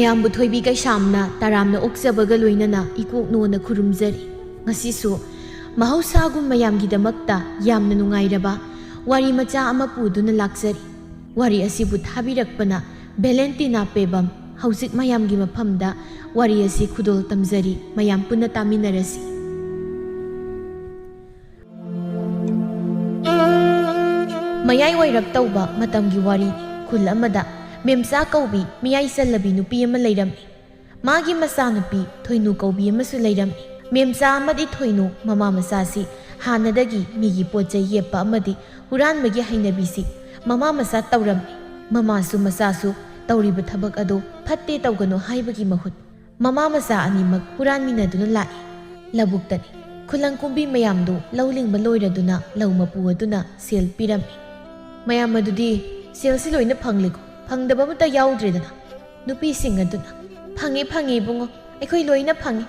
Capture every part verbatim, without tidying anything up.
ꯃꯌꯥꯝꯕꯨ ꯊꯣꯏꯕꯤ ꯀꯩꯁꯥꯝꯅ ꯇꯔꯥꯝꯅ ꯑꯣꯛꯆꯕꯒ ꯂꯣꯏꯅꯅ ꯏꯀꯣꯛꯅꯣꯅ ꯈꯨꯔꯨꯝꯖꯔꯤ꯫ ꯉꯁꯤꯁꯨ ꯃꯍꯧꯁꯥꯒꯨꯝ ꯃꯌꯥꯝꯒꯤꯗꯃꯛꯇ ꯌꯥꯝꯅ ꯅꯨꯡꯉꯥꯏꯔꯕ ꯋꯥꯔꯤ ꯃꯆꯥ ꯑꯃ ꯄꯨꯗꯨꯅ ꯂꯥꯛꯆꯔꯤ꯫ ꯋꯥꯔꯤ ꯑꯁꯤꯕꯨ ꯊꯥꯕꯤꯔꯛꯄꯅ ꯚꯦꯂꯦꯟꯇꯤꯅꯥ ꯄꯦꯕꯝ꯫ ꯍꯧꯖꯤꯛ ꯃꯌꯥꯝꯒꯤ ꯃꯐꯝꯗ ꯋꯥꯔꯤ ꯑꯁꯤ ꯈꯨꯗꯣꯜ ꯇꯝꯖꯔꯤ, ꯃꯌꯥꯝ ꯄꯨꯟꯅ ꯇꯥꯃꯤꯟꯅꯔꯁꯤ꯫ ꯃꯌꯥꯏ ꯑꯣꯏꯔꯞ ꯇꯧꯕ ꯃꯇꯝꯒꯤ ꯋꯥꯔꯤꯅꯤ꯫ ꯈꯨꯜ ꯑꯃꯗ ꯃꯦꯝꯆꯥ ꯀꯧꯕꯤ ꯃꯤꯌꯥꯏ ꯆꯜꯂꯕꯤ ꯅꯨꯄꯤ ꯑꯃ ꯂꯩꯔꯝꯃꯤ꯫ ꯃꯥꯒꯤ ꯃꯆꯥꯅꯨꯄꯤ ꯊꯣꯏꯅꯨ ꯀꯧꯕꯤ ꯑꯃꯁꯨ ꯂꯩꯔꯝꯃꯤ꯫ ꯃꯦꯝꯆꯥ ꯑꯃꯗꯤ ꯊꯣꯏꯅꯨ ꯃꯃꯥ ꯃꯆꯥꯁꯤ ꯍꯥꯟꯅꯗꯒꯤ ꯃꯤꯒꯤ ꯄꯣꯠ ꯆꯩ ꯌꯦꯞꯄ ꯑꯃꯗꯤ ꯍꯨꯔꯥꯟꯕꯒꯤ ꯍꯩꯅꯕꯤꯁꯤ ꯃꯃꯥ ꯃꯆꯥ ꯇꯧꯔꯝꯃꯤ꯫ ꯃꯃꯥꯁꯨ ꯃꯆꯥꯁꯨ ꯇꯧꯔꯤꯕ ꯊꯕꯛ ꯑꯗꯨ ꯐꯠꯇꯦ ꯇꯧꯒꯅꯨ ꯍꯥꯏꯕꯒꯤ ꯃꯍꯨꯠ ꯃꯃꯥ ꯃꯆꯥ ꯑꯅꯤꯃꯛ ꯍꯨꯔꯥꯟꯃꯤꯟꯅꯗꯨꯅ ꯂꯥꯛꯏ꯫ ꯂꯧꯕꯨꯛꯇꯅꯤ꯫ ꯈꯨꯂꯪ ꯀꯨꯝꯕꯤ ꯃꯌꯥꯝꯗꯨ ꯂꯧ ꯂꯤꯡꯕ ꯂꯣꯏꯔꯗꯨꯅ ꯂꯧ ꯃꯄꯨ ꯑꯗꯨꯅ ꯁꯦꯜ ꯄꯤꯔꯝꯃꯤ꯫ ꯃꯌꯥꯝ ꯑꯗꯨꯗꯤ ꯁꯦꯜꯁꯤ ꯂꯣꯏꯅ ꯐꯪꯂꯦꯀꯣ, ꯐꯪꯗꯕ ꯑꯃꯠꯇ ꯌꯥꯎꯗ꯭ꯔꯦꯗꯅ꯫ ꯅꯨꯄꯤꯁꯤꯡ ꯑꯗꯨꯅ, "ꯐꯪꯉꯦ, ꯐꯪꯉꯦ ꯏꯕꯨꯡꯉꯣ, ꯑꯩꯈꯣꯏ ꯂꯣꯏꯅ ꯐꯪꯉꯦ꯫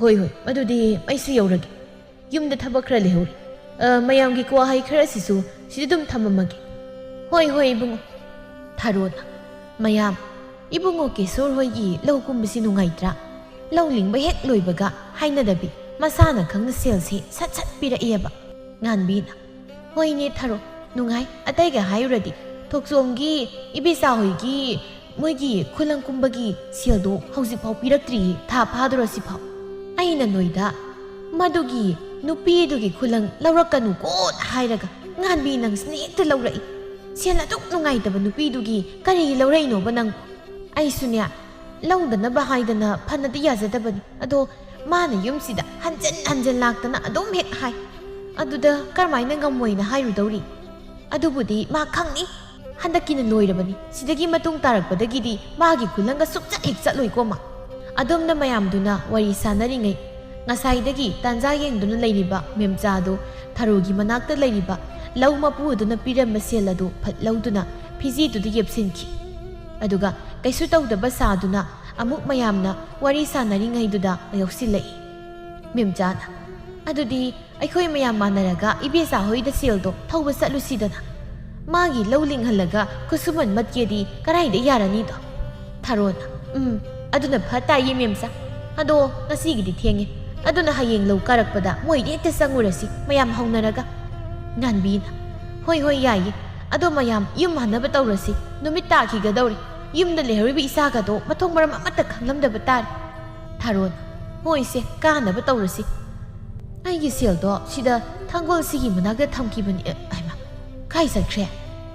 ꯍꯣꯏ, ꯍꯣꯏ, ꯑꯗꯨꯗꯤ ꯑꯩꯁꯨ ꯌꯧꯔꯒꯦ꯫ ꯌꯨꯝꯗ ꯊꯕꯛ ꯈꯔ ꯂꯩꯍꯧꯔꯤ꯫ ꯑ, ꯃꯌꯥꯝꯒꯤ ꯀ꯭ꯋꯥ ꯍꯩ ꯈꯔꯁꯤꯁꯨ ꯁꯤꯗ ꯑꯗꯨꯝ ꯊꯝꯃꯝꯃꯒꯦ꯫" "ꯍꯣꯏ, ꯍꯣꯏ ꯏꯕꯨꯡꯉꯣ꯫" ꯊꯥꯔꯣꯅ, "ꯃꯌꯥꯝ, ꯏꯕꯨꯡꯉꯣ ꯀꯦꯁꯣꯔ ꯍꯣꯏꯒꯤ ꯂꯧ ꯀꯨꯝꯕꯁꯤ ꯅꯨꯡꯉꯥꯏꯇ꯭ꯔꯥ? ꯂꯧ ꯂꯤꯡꯕ ꯍꯦꯛ ꯂꯣꯏꯕꯒ ꯍꯥꯏꯅꯗꯕꯤ ꯃꯁꯥꯅ ꯈꯪꯅ ꯁꯦꯜꯁꯦ ꯁꯠ ꯁꯠ ꯄꯤꯔꯛꯑꯦꯕ꯫" ꯉꯥꯟꯕꯤꯅ, "ꯍꯣꯏꯅꯦ ꯊꯥꯔꯣ, ꯅꯨꯡꯉꯥꯏ꯫ ꯑꯇꯩꯒ ꯍꯥꯏꯔꯨꯔꯗꯤ ꯊꯣꯛꯆꯣꯝꯒꯤ ꯏꯕꯦꯆꯥ ꯍꯣꯏꯒꯤ ꯃꯣꯏꯒꯤ ꯈꯨꯂꯪ ꯀꯨꯝꯕꯒꯤ ꯁꯦꯜꯗꯣ ꯍꯧꯖꯤꯛꯐꯥꯎ ꯄꯤꯔꯛꯇ꯭ꯔꯤꯌꯦ, ꯊꯥ ꯐꯥꯗꯣꯔꯁꯤꯐꯥꯎ꯫ ꯑꯩꯅ ꯅꯣꯏꯗ ꯃꯗꯨꯒꯤ ꯅꯨꯄꯤꯗꯨꯒꯤ ꯈꯨꯂꯪ ꯂꯧꯔꯛꯀꯅꯨꯀꯣꯅ ꯍꯥꯏꯔꯒ ꯉꯥꯟꯕꯤ ꯅꯪꯁꯤꯅ ꯍꯦꯛꯇ ꯂꯧꯔꯛꯏ꯫ ꯁꯦꯜ ꯑꯗꯨꯛ ꯅꯨꯡꯉꯥꯏꯇꯕ ꯅꯨꯄꯤꯗꯨꯒꯤ ꯀꯔꯤꯒꯤ ꯂꯧꯔꯛꯏꯅꯣꯕ ꯅꯪ?" ꯑꯩꯁꯨꯅꯦ, ꯂꯧꯗꯅꯕ ꯍꯥꯏꯗꯅ ꯐꯅꯗꯤ ꯌꯥꯖꯗꯕꯅꯤ꯫ ꯑꯗꯣ ꯃꯥꯅ ꯌꯨꯝꯁꯤꯗ ꯍꯟꯖꯟ ꯍꯟꯖꯟ ꯂꯥꯛꯇꯅ ꯑꯗꯨꯝ ꯍꯦꯛ ꯍꯥꯏ꯫ ꯑꯗꯨꯗ ꯀꯔꯝꯍꯥꯏꯅ ꯉꯝꯃꯣꯏꯅ ꯍꯥꯏꯔꯨꯗꯧꯔꯤ? ꯑꯗꯨꯕꯨꯗꯤ ꯃꯥ ꯈꯪꯅꯤ꯫ ꯍꯟꯗꯛꯀꯤꯅ ꯂꯣꯏꯔꯕꯅꯤ꯫ ꯁꯤꯗꯒꯤ ꯃꯇꯨꯡ ꯇꯥꯔꯛꯄꯗꯒꯤꯗꯤ ꯃꯥꯒꯤ ꯈꯨꯂꯪꯒ ꯁꯨꯛꯆꯠ ꯍꯦꯛ ꯆꯠꯂꯣꯏꯀꯣ ꯃꯥ꯫ ꯑꯗꯣꯝꯗ ꯃꯌꯥꯝꯗꯨꯅ ꯋꯥꯔꯤ ꯁꯥꯟꯅꯔꯤꯉꯩ, ꯉꯁꯥꯏꯗꯒꯤ ꯇꯥꯟꯖꯥ ꯌꯦꯡꯗꯨꯅ ꯂꯩꯔꯤꯕ ꯃꯦꯝꯆꯥꯗꯨ ꯊꯔꯣꯒꯤ ꯃꯅꯥꯛꯇ ꯂꯩꯔꯤꯕ ꯂꯧ ꯃꯄꯨ ꯑꯗꯨꯅ ꯄꯤꯔꯝꯕ ꯁꯦꯜ ꯑꯗꯨ ꯐꯠ ꯂꯧꯗꯨꯅ ꯐꯤꯖꯤꯗꯨꯗ ꯌꯦꯞꯁꯤꯟꯈꯤ꯫ ꯑꯗꯨꯒ ꯀꯩꯁꯨ ꯇꯧꯗꯕ ꯁꯥꯗꯨꯅ ꯑꯃꯨꯛ ꯃꯌꯥꯝꯅ ꯋꯥꯔꯤ ꯁꯥꯟꯅꯔꯤꯉꯩꯗꯨꯗ ꯌꯥꯎꯁꯤꯜꯂꯛꯏ꯫ ꯃꯦꯝꯆꯥꯅ, "ꯑꯗꯨꯗꯤ ꯑꯩꯈꯣꯏ ꯃꯌꯥꯝ ꯃꯥꯟꯅꯔꯒ ꯏꯕꯦꯆꯥ ꯍꯣꯏꯗ ꯁꯦꯜꯗꯣ ꯊꯧꯕ ꯆꯠꯂꯨꯁꯤꯗꯅ꯫ ꯃꯥꯒꯤ ꯂꯧ ꯂꯤꯡꯍꯜꯂꯒ ꯈꯨꯠꯁꯨꯃꯟ ꯃꯠꯀꯦꯗꯤ ꯀꯔꯥꯏꯗ ꯌꯥꯔꯅꯤꯗꯣ?" ꯊꯔꯣꯅ, ꯎꯝ, ꯑꯗꯨꯅ ꯐ ꯇꯥꯏꯌꯦ, ꯃꯦꯝꯆꯥ꯫ ꯑꯗꯣ ꯉꯁꯤꯒꯤꯗꯤ ꯊꯦꯡꯉꯦ꯫ ꯑꯗꯨꯅ ꯍꯌꯦꯡ ꯂꯧ ꯀꯥꯔꯛꯄꯗ ꯃꯣꯏꯗ ꯍꯦꯛꯇ ꯆꯪꯉꯨꯔꯁꯤ, ꯃꯌꯥꯝ ꯍꯧꯅꯔꯒ꯫ ꯉꯥꯟꯕꯤꯅ, "ꯍꯣꯏ, ꯍꯣꯏ, ꯌꯥꯏꯌꯦ꯫ ꯑꯗꯣ ꯃꯌꯥꯝ ꯌꯨꯝ ꯍꯟꯅꯕ ꯇꯧꯔꯁꯤ꯫ ꯅꯨꯃꯤꯠ ꯇꯥꯈꯤꯒꯗꯧꯔꯦ꯫ ꯌꯨꯝꯗ ꯂꯩꯍꯧꯔꯤꯕ ꯏꯆꯥꯒꯗꯣ ꯃꯊꯣꯡ ꯃꯔꯝ ꯑꯃꯠꯇ ꯈꯪꯂꯝꯗꯕ ꯇꯥꯔꯦ꯫" ꯊꯥꯔꯣꯟ, "ꯍꯣꯏꯁꯦ, ꯀꯥꯅꯕ ꯇꯧꯔꯁꯤ꯫" "ꯑꯩꯒꯤ ꯁꯦꯜꯗꯣ ꯁꯤꯗ ꯊꯥꯡꯒꯣꯜꯁꯤꯒꯤ ꯃꯅꯥꯛꯇ ꯊꯝꯈꯤꯕꯅꯤ꯫" ꯑꯦ, ꯍꯩꯃꯥ, ꯀꯥꯏ ꯆꯠꯈ꯭ꯔꯦ?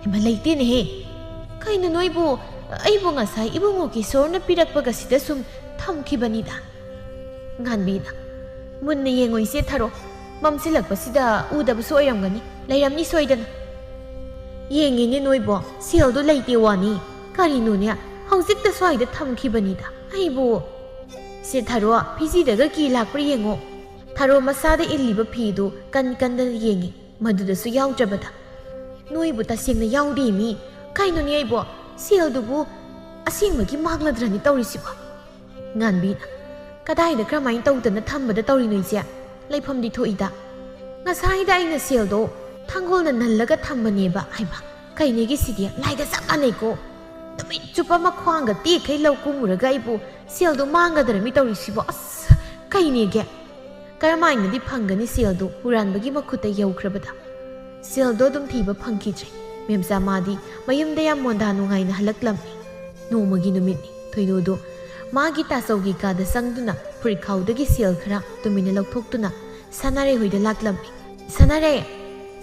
ꯍꯩꯃꯥ, ꯂꯩꯇꯦꯅꯦꯍꯦ꯫ "ꯀꯩꯅꯣ ꯅꯣꯏꯕꯨ? ꯑꯩꯕꯨ ꯉꯁꯥꯏ ꯏꯕꯨꯡꯉꯣ ꯀꯤꯁꯣꯔꯅ ꯄꯤꯔꯛꯄꯒ ꯁꯤꯗ ꯁꯨꯝ ꯊꯝꯈꯤꯕꯅꯤꯗ꯫" ꯉꯥꯟꯕꯤꯅ, "ꯃꯨꯟꯅ ꯌꯦꯡꯉꯨ ꯏꯆꯦ ꯊꯔꯣ, ꯃꯝꯁꯤꯜꯂꯛꯄꯁꯤꯗ ꯎꯗꯕꯁꯨ ꯑꯣꯏꯔꯝꯒꯅꯤ, ꯂꯩꯔꯝꯅꯤ ꯁꯣꯏꯗꯅ꯫" "ꯌꯦꯡꯉꯤꯅꯦ ꯅꯣꯏꯕꯣ, ꯁꯦꯜꯗꯣ ꯂꯩꯇꯦ ꯋꯥꯅꯤ꯫ ꯀꯔꯤꯅꯣꯅꯦ, ꯍꯧꯖꯤꯛꯇ ꯁ꯭ꯋꯥꯏꯗ ꯊꯝꯈꯤꯕꯅꯤꯗ꯫ ꯑꯩꯕꯨ..." "ꯁꯦ ꯊꯔꯣ, ꯐꯤꯖꯤꯗꯒ ꯀꯤ ꯂꯥꯛꯄ꯭ꯔꯥ ꯌꯦꯡꯉꯣ꯫" ꯊꯔꯣ ꯃꯁꯥꯗ ꯏꯜꯂꯤꯕ ꯐꯤꯗꯨ ꯀꯟ ꯀꯟꯗꯅ ꯌꯦꯡꯉꯤ, ꯃꯗꯨꯗꯁꯨ ꯌꯥꯎꯗ꯭ꯔꯕꯗ꯫ "ꯅꯣꯏꯕꯨ ꯇꯁꯦꯡꯅ ꯌꯥꯎꯗꯦ ꯃꯤ꯫ ꯀꯩꯅꯣꯅꯦ ꯑꯩꯕꯣ, ꯁꯦꯜꯗꯨꯕꯨ ꯑꯁꯦꯡꯕꯒꯤ ꯃꯥꯡꯂꯗ꯭ꯔꯅꯤ ꯇꯧꯔꯤꯁꯤꯕꯣ?" ꯉꯥꯟꯕꯤꯅ, "ꯀꯗꯥꯏꯗ ꯀꯔꯝꯍꯥꯏꯅ ꯇꯧꯗꯅ ꯊꯝꯕꯗ ꯇꯧꯔꯤꯅꯣ ꯏꯆꯦ? ꯂꯩꯐꯝꯗꯤ ꯊꯣꯛꯏꯗ꯫ ꯉꯁꯥꯏꯗ ꯑꯩꯅ ꯁꯦꯜꯗꯣ ꯊꯥꯡꯒꯣꯜꯅ ꯅꯜꯂꯒ ꯊꯝꯕꯅꯦꯕ꯫" ꯍꯩꯃꯥ, ꯀꯩꯅꯦꯒꯦ ꯁꯤꯗꯤ? ꯂꯥꯏꯒ ꯆꯞ ꯃꯥꯟꯅꯩꯀꯣ꯫ ꯅꯨꯃꯤꯠ ꯆꯨꯞꯄ ꯑꯃ ꯈ꯭ꯋꯥꯡꯒ ꯇꯦꯛꯈꯩ ꯂꯧ ꯀꯨꯝꯃꯨꯔꯒ ꯑꯩꯕꯨ ꯁꯦꯜꯗꯣ ꯃꯥꯡꯒꯗ꯭ꯔꯃꯤ ꯇꯧꯔꯤꯁꯤꯕꯣ? ꯑꯁ, ꯀꯩꯅꯦꯒꯦ? ꯀꯔꯝꯍꯥꯏꯅꯗꯤ ꯐꯪꯒꯅꯤ ꯁꯦꯜꯗꯣ ꯍꯨꯔꯥꯟꯕꯒꯤ ꯃꯈꯨꯠꯇ ꯌꯧꯈ꯭ꯔꯕꯗ? ꯁꯦꯜꯗꯣ ꯑꯗꯨꯝ ꯊꯤꯕ ꯐꯪꯈꯤꯗ꯭ꯔꯦ꯫ ꯃꯦꯝꯆꯥ ꯃꯥꯗꯤ ꯃꯌꯨꯝꯗ ꯌꯥꯝ ꯃꯣꯟꯗꯥ ꯅꯨꯡꯉꯥꯏꯅ ꯍꯜꯂꯛꯂꯝꯃꯤ꯫ ꯅꯣꯡꯃꯒꯤ ꯅꯨꯃꯤꯠꯅꯤ꯫ ꯊꯣꯏꯅꯨꯗꯨ ꯃꯥꯒꯤ ꯇꯥꯆꯧꯒꯤ ꯀꯥꯗ ꯆꯪꯗꯨꯅ ꯐꯨꯔꯤꯠꯈꯥꯎꯗꯒꯤ ꯁꯦꯜ ꯈꯔ ꯇꯨꯃꯤꯟꯅ ꯂꯧꯊꯣꯛꯇꯨꯅ ꯁꯅꯥꯔꯩ ꯍꯣꯏꯗ ꯂꯥꯛꯂꯝꯃꯤ꯫ "ꯁꯅꯥꯔꯩ!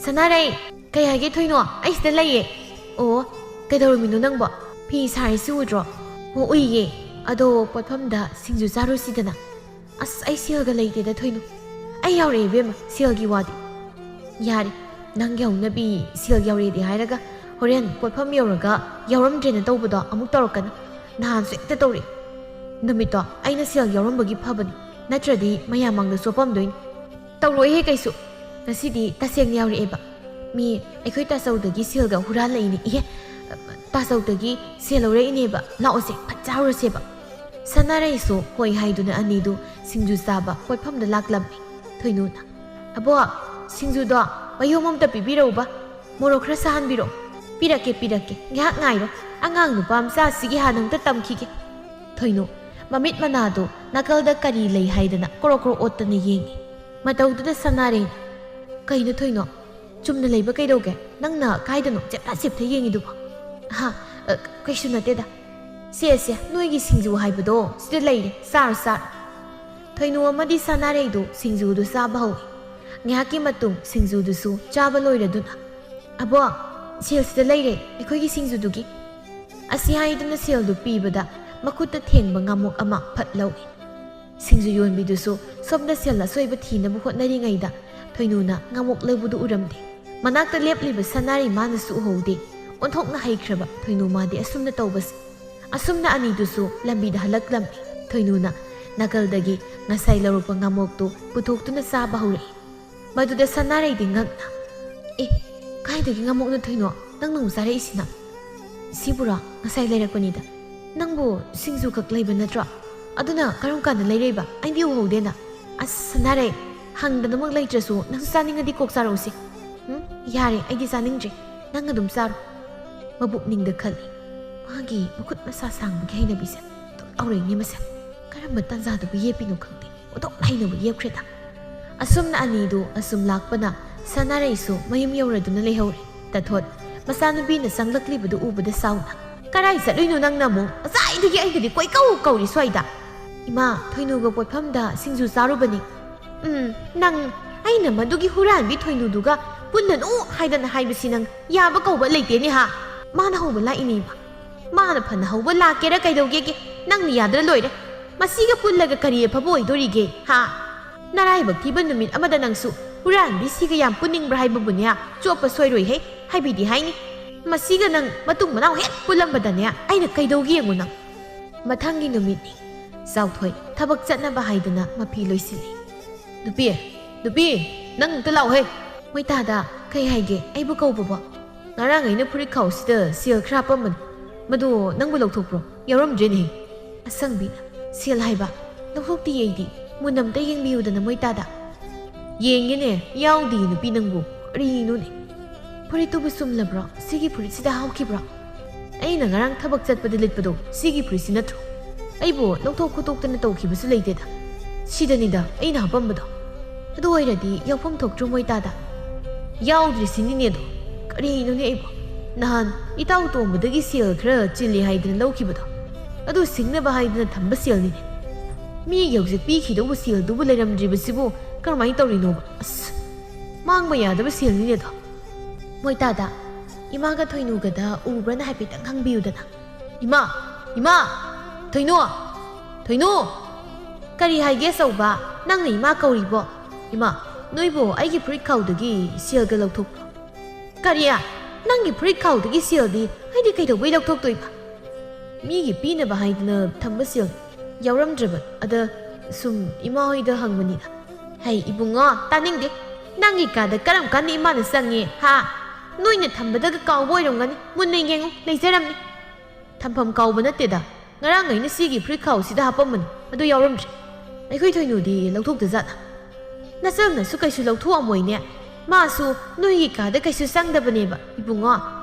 ꯁꯅꯥꯔꯩ!" "ꯀꯩ ꯍꯥꯏꯒꯦ ꯊꯣꯏꯅꯣ? ꯑꯩ ꯁꯤꯗ ꯂꯩꯌꯦ꯫" "ꯑꯣ, ꯀꯩꯗꯧꯔꯝꯃꯤꯅꯣ ꯅꯪꯕꯣ? ꯐꯤ ꯁꯥꯔꯤꯁꯤ ꯎꯗ꯭ꯔꯣ?" "ꯑꯣ, ꯎꯏꯌꯦ꯫ ꯑꯗꯣ ꯄꯣꯠꯐꯝꯗ ꯁꯤꯡꯖꯨ ꯆꯥꯔꯨꯁꯤꯗꯅ?" "ꯑꯁ, ꯑꯩ ꯁꯦꯜꯒ ꯂꯩꯇꯦꯗ ꯊꯣꯏꯅꯨ꯫ ꯑꯩ ꯌꯥꯎꯔꯛꯑꯦ ꯏꯕꯦꯝꯃ, ꯁꯦꯜꯒꯤ ꯋꯥꯗꯤ꯫" "ꯌꯥꯔꯦ, ꯅꯪꯒꯤ ꯍꯧꯅꯕꯤ ꯁꯦꯜ ꯌꯥꯎꯔꯛꯑꯦꯗꯤ ꯍꯥꯏꯔꯒ ꯍꯣꯔꯦꯟ ꯄꯣꯠꯐꯝ ꯌꯧꯔꯒ ꯌꯥꯎꯔꯝꯗ꯭ꯔꯦꯅ ꯇꯧꯕꯗꯣ ꯑꯃꯨꯛ ꯇꯧꯔꯛꯀꯅꯤ꯫ ꯅꯍꯥꯟꯁꯨ ꯍꯦꯛꯇ ꯇꯧꯔꯛꯑꯦ꯫ ꯅꯨꯃꯤꯠꯇꯣ ꯑꯩꯅ ꯁꯦꯜ ꯌꯥꯎꯔꯝꯕꯒꯤ ꯐꯕꯅꯤ, ꯅꯠꯇ꯭ꯔꯗꯤ ꯃꯌꯥꯝ ꯃꯥꯡꯗ ꯆꯣꯞꯄꯝꯗꯣꯏꯅꯤ꯫" "ꯇꯧꯔꯣꯏꯍꯦ ꯀꯩꯁꯨ꯫ ꯉꯁꯤꯗꯤ ꯇꯁꯦꯡꯅ ꯌꯥꯎꯔꯛꯑꯦꯕ꯫ ꯃꯤ ꯑꯩꯈꯣꯏ ꯇꯥꯆꯧꯗꯒꯤ ꯁꯦꯜꯒ ꯍꯨꯔꯥꯜꯂꯛꯏꯅꯦ꯫ ꯏꯍꯦ, ꯇꯥꯆꯧꯗꯒꯤ ꯁꯦꯜ ꯂꯧꯔꯛꯏꯅꯦꯕ꯫ ꯂꯥꯛꯑꯣꯁꯦ, ꯐꯠ ꯆꯥꯔꯨꯔꯁꯦꯕ꯫" ꯁꯅꯥꯔꯩꯁꯨ ꯍꯣꯏ ꯍꯥꯏꯗꯨꯅ ꯑꯅꯤꯗꯨ ꯁꯤꯡꯖꯨ ꯆꯥꯕ ꯄꯣꯠꯐꯝꯗ ꯂꯥꯛꯂꯝꯃꯤ꯫ ꯊꯣꯏꯅꯨꯅ, "ꯑꯕꯣꯛ, ꯁꯤꯡꯖꯨꯗꯣ ꯃꯌꯣꯝ ꯑꯝꯇ ꯄꯤꯕꯤꯔꯛꯎꯕ꯫ ꯃꯣꯔꯣꯛ ꯈꯔ ꯁꯥꯍꯟꯕꯤꯔꯛꯑꯣ꯫" "ꯄꯤꯔꯛꯀꯦ, ꯄꯤꯔꯛꯀꯦ꯫ ꯉꯥꯏꯍꯥꯛ ꯉꯥꯏꯔꯣ꯫ ꯑꯉꯥꯡ ꯅꯨꯄꯥ ꯃꯆꯥꯁꯤꯒꯤ ꯍꯥꯟꯅ ꯑꯝꯇ ꯇꯝꯈꯤꯒꯦ꯫" ꯊꯣꯏꯅꯨ ꯃꯃꯤꯠ ꯃꯅꯥꯗꯨ ꯅꯥꯀꯜꯗ ꯀꯔꯤ ꯂꯩ ꯍꯥꯏꯗꯅ ꯀ꯭ꯔꯣꯛ ꯀ꯭ꯔꯣꯛ ꯑꯣꯠꯇꯅ ꯌꯦꯡꯏ꯫ ꯃꯇꯧꯗꯨꯗ ꯁꯅꯥꯔꯩꯅ, "ꯀꯩꯅꯣ ꯊꯣꯏꯅꯣ? ꯆꯨꯝꯅ ꯂꯩꯕ ꯀꯩꯗꯧꯒꯦ? ꯅꯪꯅ ꯀꯥꯏꯗꯅꯣ ꯆꯦꯞꯊ ꯆꯦꯞꯊ ꯌꯦꯡꯉꯤꯗꯨꯕꯣ?" "ꯍꯥ? ꯑ, ꯀꯩꯁꯨ ꯅꯠꯇꯦꯗ꯫ ꯁꯦ, ꯁꯦ, ꯅꯣꯏꯒꯤ ꯁꯤꯡꯖꯨ ꯍꯥꯏꯕꯗꯣ ꯁꯤꯗ ꯂꯩꯔꯦ, ꯆꯥꯔꯣ, ꯆꯥꯔꯣ꯫" ꯊꯣꯏꯅꯨ ꯑꯃꯗꯤ ꯁꯅꯥꯔꯩꯗꯨ ꯁꯤꯡꯖꯨꯗꯨ ꯆꯥꯕ ꯍꯧꯏ꯫ ꯉꯥꯏꯍꯥꯛꯀꯤ ꯃꯇꯨꯡ ꯁꯤꯡꯖꯨꯗꯨꯁꯨ ꯆꯥꯕ ꯂꯣꯏꯔꯗꯨꯅ, "ꯑꯕꯣ, ꯁꯦꯜ ꯁꯤꯗ ꯂꯩꯔꯦ, ꯑꯩꯈꯣꯏꯒꯤ ꯁꯤꯡꯖꯨꯗꯨꯒꯤ꯫" ꯑꯁꯤ ꯍꯥꯏꯗꯨꯅ ꯁꯦꯜꯗꯨ ꯄꯤꯕꯗ ꯃꯈꯨꯠꯇ ꯊꯦꯡꯕ ꯉꯥꯃꯣꯛ ꯑꯃ ꯐꯠ ꯂꯧꯏ꯫ ꯁꯤꯡꯖꯨ ꯌꯣꯟꯕꯤꯗꯨꯁꯨ ꯁꯣꯝꯗ ꯁꯦꯜ ꯑꯁꯣꯏꯕ ꯊꯤꯅꯕ ꯍꯣꯠꯅꯔꯤꯉꯩꯗ ꯊꯣꯏꯅꯨꯅ ꯉꯥꯃꯣꯛ ꯂꯧꯕꯗꯨ ꯎꯔꯝꯗꯦ꯫ ꯃꯅꯥꯛꯇ ꯂꯦꯞꯂꯤꯕ ꯁꯅꯥꯔꯩ ꯃꯥꯅꯁꯨ ꯎꯍꯧꯗꯦ꯫ ꯑꯣꯟꯊꯣꯛꯅ ꯍꯩꯈ꯭ꯔꯕ ꯊꯣꯏꯅꯨ ꯃꯥꯗꯤ ꯑꯁꯨꯝꯅ ꯇꯧꯕꯁꯦ꯫ ꯑꯁꯨꯝꯅ ꯑꯅꯤꯗꯨꯁꯨ ꯂꯝꯕꯤꯗ ꯍꯜꯂꯛꯂꯝꯃꯤ꯫ ꯊꯣꯏꯅꯨꯅ ꯅꯥꯀꯜꯗꯒꯤ ꯉꯁꯥꯏ ꯂꯧꯔꯛꯄ ꯉꯥꯃꯣꯛꯇꯨ ꯄꯨꯊꯣꯛꯇꯨꯅ ꯆꯥꯕ ꯍꯧꯔꯛꯏ꯫ ꯃꯗꯨꯗ ꯁꯅꯥꯔꯩꯗꯤ ꯉꯛꯅ, "ꯑꯦ, ꯀꯥꯏꯗꯒꯤ ꯉꯥꯃꯣꯛꯅꯣ ꯊꯣꯏꯅꯣ ꯅꯪꯅ ꯑꯃꯨꯛ ꯆꯥꯔꯛꯏꯁꯤꯅ?" "ꯁꯤꯕꯨꯔꯣ? ꯉꯁꯥꯏ ꯂꯩꯔꯛꯄꯅꯤꯗ꯫ ꯅꯪꯕꯨ ꯁꯤꯡꯖꯨ ꯈꯛ ꯂꯩꯕ ꯅꯠꯇ꯭ꯔꯣ? ꯑꯗꯨꯅ ꯀꯔꯝ ꯀꯥꯟꯗ ꯂꯩꯔꯛꯏꯕ? ꯑꯩꯗꯤ ꯎꯍꯧꯗꯦꯅ꯫" "ꯑꯁ, ꯁꯅꯥꯔꯩ, ꯍꯪꯗꯅꯃꯛ ꯂꯩꯇ꯭ꯔꯁꯨ ꯅꯪꯁꯨ ꯆꯥꯅꯤꯡꯉꯗꯤ ꯀꯣꯛ ꯆꯥꯔꯛꯎꯁꯦ꯫" "ꯎꯝ, ꯌꯥꯔꯦ, ꯑꯩꯗꯤ ꯆꯥꯅꯤꯡꯗ꯭ꯔꯦ꯫ ꯅꯪ ꯑꯗꯨꯝ ꯆꯥꯔꯣ꯫" ꯃꯕꯨꯛꯅꯤꯡꯗ ꯈꯜꯂꯤ, "ꯃꯥꯒꯤ ꯃꯈꯨꯠ ꯃꯁꯥ ꯁꯥꯡꯕꯒꯤ ꯍꯩꯅꯕꯤꯁꯦ ꯑꯗꯨꯝ ꯂꯥꯎꯔꯛꯏꯅꯦ ꯃꯁꯦ꯫ ꯀꯔꯝꯕ ꯇꯥꯟꯖꯥꯗꯕꯨ ꯌꯦꯞꯄꯤꯅꯣ ꯈꯪꯗꯦ꯫ ꯑꯣꯟꯊꯣꯛꯅ ꯍꯩꯅꯕ ꯌꯦꯞꯈ꯭ꯔꯦꯗ꯫" ꯑꯁꯨꯝꯅ ꯑꯅꯤꯗꯨ ꯑꯁꯨꯝ ꯂꯥꯛꯄꯅ ꯁꯅꯥꯔꯩꯁꯨ ꯃꯌꯨꯝ ꯌꯧꯔꯗꯨꯅ ꯂꯩꯍꯧꯔꯦ꯫ ꯇꯥꯊꯣꯠ ꯃꯆꯥꯅꯨꯄꯤꯅ ꯆꯪꯂꯛꯂꯤꯕꯗꯨ ꯎꯕꯗ ꯁꯥꯎꯅ, "ꯀꯔꯥꯏ ꯆꯠꯂꯨꯏꯅꯣ ꯅꯪꯅ ꯑꯃꯨꯛ? ꯉꯁꯥꯏꯗꯒꯤ ꯑꯩꯅꯗꯤ ꯀꯣꯏꯀꯧ ꯀꯧꯔꯤ ꯁ꯭ꯋꯥꯏꯗ꯫" "ꯏꯃꯥ, ꯊꯣꯏꯅꯨꯒ ꯄꯣꯠꯐꯝꯗ ꯁꯤꯡꯖꯨ ꯆꯥꯔꯨꯕꯅꯤ꯫" "ꯎꯝ, ꯅꯪ, ꯑꯩꯅ ꯃꯗꯨꯒꯤ ꯍꯨꯔꯥꯟꯕꯤ ꯊꯣꯏꯅꯨꯗꯨꯒ ꯄꯨꯟꯅꯅꯨ ꯍꯥꯏꯗꯅ ꯍꯥꯏꯕꯁꯤ ꯅꯪ ꯌꯥꯕ ꯀꯧꯕ ꯂꯩꯇꯦꯅꯦ ꯍꯥ? ꯃꯥꯅ ꯍꯧꯕ ꯂꯥꯛꯏꯅꯦ ꯏꯃꯥ꯫ ꯃꯥꯅ ꯐꯅ ꯍꯧꯕ ꯂꯥꯛꯀꯦꯔꯥ ꯀꯩꯗꯧꯒꯦꯒꯦ, ꯅꯪꯅ ꯌꯥꯗ꯭ꯔ ꯂꯣꯏꯔꯦ꯫ ꯃꯁꯤꯒ ꯄꯨꯜꯂꯒ ꯀꯔꯤ ꯑꯐꯕ ꯑꯣꯏꯗꯣꯔꯤꯒꯦ ꯍꯥ? ꯅꯔꯥꯏꯕꯛ ꯊꯤꯕ ꯅꯨꯃꯤꯠ ꯑꯃꯗ ꯅꯪꯁꯨ ꯍꯨꯔꯥꯟꯕꯤꯁꯤꯒ ꯌꯥꯝ ꯄꯨꯟꯅꯤꯡꯕ꯭ꯔꯥ ꯍꯥꯏꯕꯕꯨꯅꯦ, ꯆꯣꯞꯄ ꯁꯣꯏꯔꯣꯏꯍꯦ, ꯍꯥꯏꯕꯤꯗꯤ ꯍꯥꯏꯅꯤ꯫ ꯃꯁꯤꯒ ꯅꯪ ꯃꯇꯨꯡ ꯃꯅꯥꯎ ꯍꯦꯛ ꯄꯨꯜꯂꯝꯕꯗꯅꯦ, ꯑꯩꯅ ꯀꯩꯗꯧꯒꯦ ꯌꯦꯡꯉꯨ ꯅꯪ꯫" ꯃꯊꯪꯒꯤ ꯅꯨꯃꯤꯠꯅꯤ꯫ ꯆꯥꯎꯊꯣꯏ ꯊꯕꯛ ꯆꯠꯅꯕ ꯍꯥꯏꯗꯨꯅ ꯃꯐꯤ ꯂꯣꯏꯁꯤꯜꯂꯤ꯫ "ꯅꯨꯄꯤ, ꯅꯨꯄꯤ, ꯅꯪ ꯑꯝꯇ ꯂꯥꯛꯑꯣꯍꯦ꯫" "ꯃꯣꯏ ꯇꯥꯗ, ꯀꯩ ꯍꯥꯏꯒꯦ? ꯑꯩꯕꯨ ꯀꯧꯕꯕꯣ?" "ꯉꯔꯥꯡ ꯑꯩꯅ ꯐꯨꯔꯤꯠ ꯈꯥꯎꯁꯤꯗ ꯁꯦꯜ ꯈꯔ ꯍꯥꯞꯄꯝꯕꯅꯤ꯫ ꯃꯗꯨ ꯅꯪꯕꯨ ꯂꯧꯊꯣꯛꯄ꯭ꯔꯣ? ꯌꯥꯎꯔꯝꯗ꯭ꯔꯦꯅꯦꯍꯦ꯫" ꯑꯁꯪꯕꯤꯅ, "ꯁꯦꯜ ꯍꯥꯏꯕ? ꯂꯧꯊꯣꯛꯇꯤꯌꯦ ꯑꯩꯗꯤ꯫ ꯃꯨꯟꯅ ꯑꯝꯇ ꯌꯦꯡꯕꯤꯌꯨꯗꯅ ꯃꯣꯏ ꯇꯥꯗ꯫" "ꯌꯦꯡꯒꯦꯅꯦ, ꯌꯥꯎꯗꯤꯌꯦ ꯅꯨꯄꯤ ꯅꯪꯕꯨ꯫ ꯀꯔꯤꯅꯣꯅꯦ? ꯐꯨꯔꯤꯠꯇꯨꯕꯨ ꯆꯨꯝꯂꯕ꯭ꯔꯣ? ꯁꯤꯒꯤ ꯐꯨꯔꯤꯠꯁꯤꯗ ꯍꯥꯎꯈꯤꯕ꯭ꯔꯣ? ꯑꯩꯅ ꯉꯔꯥꯡ ꯊꯕꯛ ꯆꯠꯄꯗ ꯂꯤꯠꯄꯗꯣ, ꯁꯤꯒꯤ ꯐꯨꯔꯤꯠꯁꯤ ꯅꯠꯇ꯭ꯔꯣ?" ꯑꯩꯕꯨ ꯂꯧꯊꯣꯛ ꯈꯣꯠꯇꯣꯛꯇꯅ ꯇꯧꯈꯤꯕꯁꯨ ꯂꯩꯇꯦꯗ꯫ ꯁꯤꯗꯅꯤꯗ ꯑꯩꯅ ꯍꯥꯄꯝꯕꯗꯣ꯫ ꯑꯗꯨ ꯑꯣꯏꯔꯗꯤ ꯌꯥꯎꯐꯝ ꯊꯣꯛꯇ꯭ꯔꯣ ꯃꯣꯏ ꯇꯥꯗ? ꯌꯥꯎꯗ꯭ꯔꯤꯁꯤꯅꯤꯅꯦ ꯑꯗꯣ꯫ ꯀꯔꯤꯅꯣꯅꯦ ꯑꯩꯕꯣ? ꯅꯍꯥꯟ ꯏꯇꯥꯎ ꯇꯣꯝꯕꯗꯒꯤ ꯁꯦꯜ ꯈꯔ ꯆꯤꯜꯂꯤ ꯍꯥꯏꯗꯅ ꯂꯧꯈꯤꯕꯗꯣ, ꯑꯗꯨ ꯁꯤꯡꯅꯕ ꯍꯥꯏꯗꯅ ꯊꯝꯕ ꯁꯦꯜꯅꯤꯅꯦ꯫ ꯃꯤꯒꯤ ꯍꯧꯖꯤꯛ ꯄꯤꯈꯤꯗꯧꯕ ꯁꯦꯜꯗꯨꯕꯨ ꯂꯩꯔꯝꯗ꯭ꯔꯤꯕꯁꯤꯕꯨ ꯀꯔꯝꯍꯥꯏꯅ ꯇꯧꯔꯤꯅꯣꯕ? ꯑꯁ, ꯃꯥꯡꯕ ꯌꯥꯗꯕ ꯁꯦꯜꯅꯤꯅꯦ ꯑꯗꯣ꯫ ꯃꯣꯏ ꯇꯥꯗ, ꯏꯃꯥꯒ ꯊꯣꯏꯅꯨꯒꯗ ꯎꯕ꯭ꯔꯅ ꯍꯥꯏꯐꯦꯠꯇꯪ ꯍꯪꯕꯤꯌꯨꯗꯅ꯫ ꯏꯃꯥ! ꯏꯃꯥ! ꯊꯣꯏꯅꯨ! ꯊꯣꯏꯅꯨ! ꯀꯔꯤ ꯍꯥꯏꯒꯦ ꯑꯆꯧꯕ? ꯅꯪꯅ ꯏꯃꯥ ꯀꯧꯔꯤꯕꯣ? ꯏꯃꯥ, ꯅꯣꯏꯕꯨ ꯑꯩꯒꯤ ꯐꯨꯔꯤꯠ ꯈꯥꯎꯗꯒꯤ ꯁꯦꯜꯒ ꯂꯧꯊꯣꯛꯄ꯭ꯔꯣ? ꯀꯔꯤ? ꯅꯪꯒꯤ ꯐꯨꯔꯤꯠ ꯈꯥꯎꯗꯒꯤ ꯁꯦꯜꯗꯤ ꯑꯩꯗꯤ ꯀꯩꯗꯧꯕꯩ ꯂꯧꯊꯣꯛꯇꯣꯏꯕ? ꯃꯤꯒꯤ ꯄꯤꯅꯕ ꯍꯥꯏꯗꯅ ꯊꯝꯕ ꯁꯦꯜ ꯌꯥꯎꯔꯝꯗ꯭ꯔꯕ ꯑꯗ ꯁꯨꯝ ꯏꯃꯥ ꯍꯣꯏꯗ ꯍꯪꯕꯅꯤꯗ꯫ ꯍꯩ ꯏꯕꯨꯡꯉꯣ, ꯇꯥꯅꯤꯡꯗꯦ꯫ ꯅꯪꯒꯤ ꯀꯥꯗ ꯀꯔꯝ ꯀꯥꯟꯗ ꯏꯃꯥꯅ ꯆꯪꯉꯤ, ꯍꯥ? ꯅꯣꯏꯅ ꯊꯝꯕꯗꯒ ꯀꯥꯎꯕ ꯑꯣꯏꯔꯝꯒꯅꯤ꯫ ꯃꯨꯟꯅ ꯌꯦꯡꯉꯨ, ꯂꯩꯖꯔꯝꯅꯤ꯫ ꯊꯝꯐꯝ ꯀꯥꯎꯕ ꯅꯠꯇꯦꯗ꯫ ꯉꯔꯥꯡ ꯑꯩꯅ ꯁꯤꯒꯤ ꯐꯨꯔꯤꯠ ꯈꯥꯎꯁꯤꯗ ꯍꯥꯄꯝꯕꯅꯤ, ꯑꯗꯨ ꯌꯥꯎꯔꯝꯗ꯭ꯔꯦ꯫ ꯑꯩꯈꯣꯏ ꯊꯣꯏꯅꯨꯗꯤ ꯂꯧꯊꯣꯛꯇꯖꯥꯠꯂ? ꯅꯆꯜꯅꯁꯨ ꯀꯩꯁꯨ ꯂꯧꯊꯣꯛꯑꯝꯃꯣꯏꯅꯦ꯫ ꯃꯥꯁꯨ ꯅꯣꯏꯒꯤ ꯀꯥꯗ ꯀꯩꯁꯨ ꯆꯪꯗꯕꯅꯦꯕ, ꯏꯕꯨꯡꯉꯣ꯫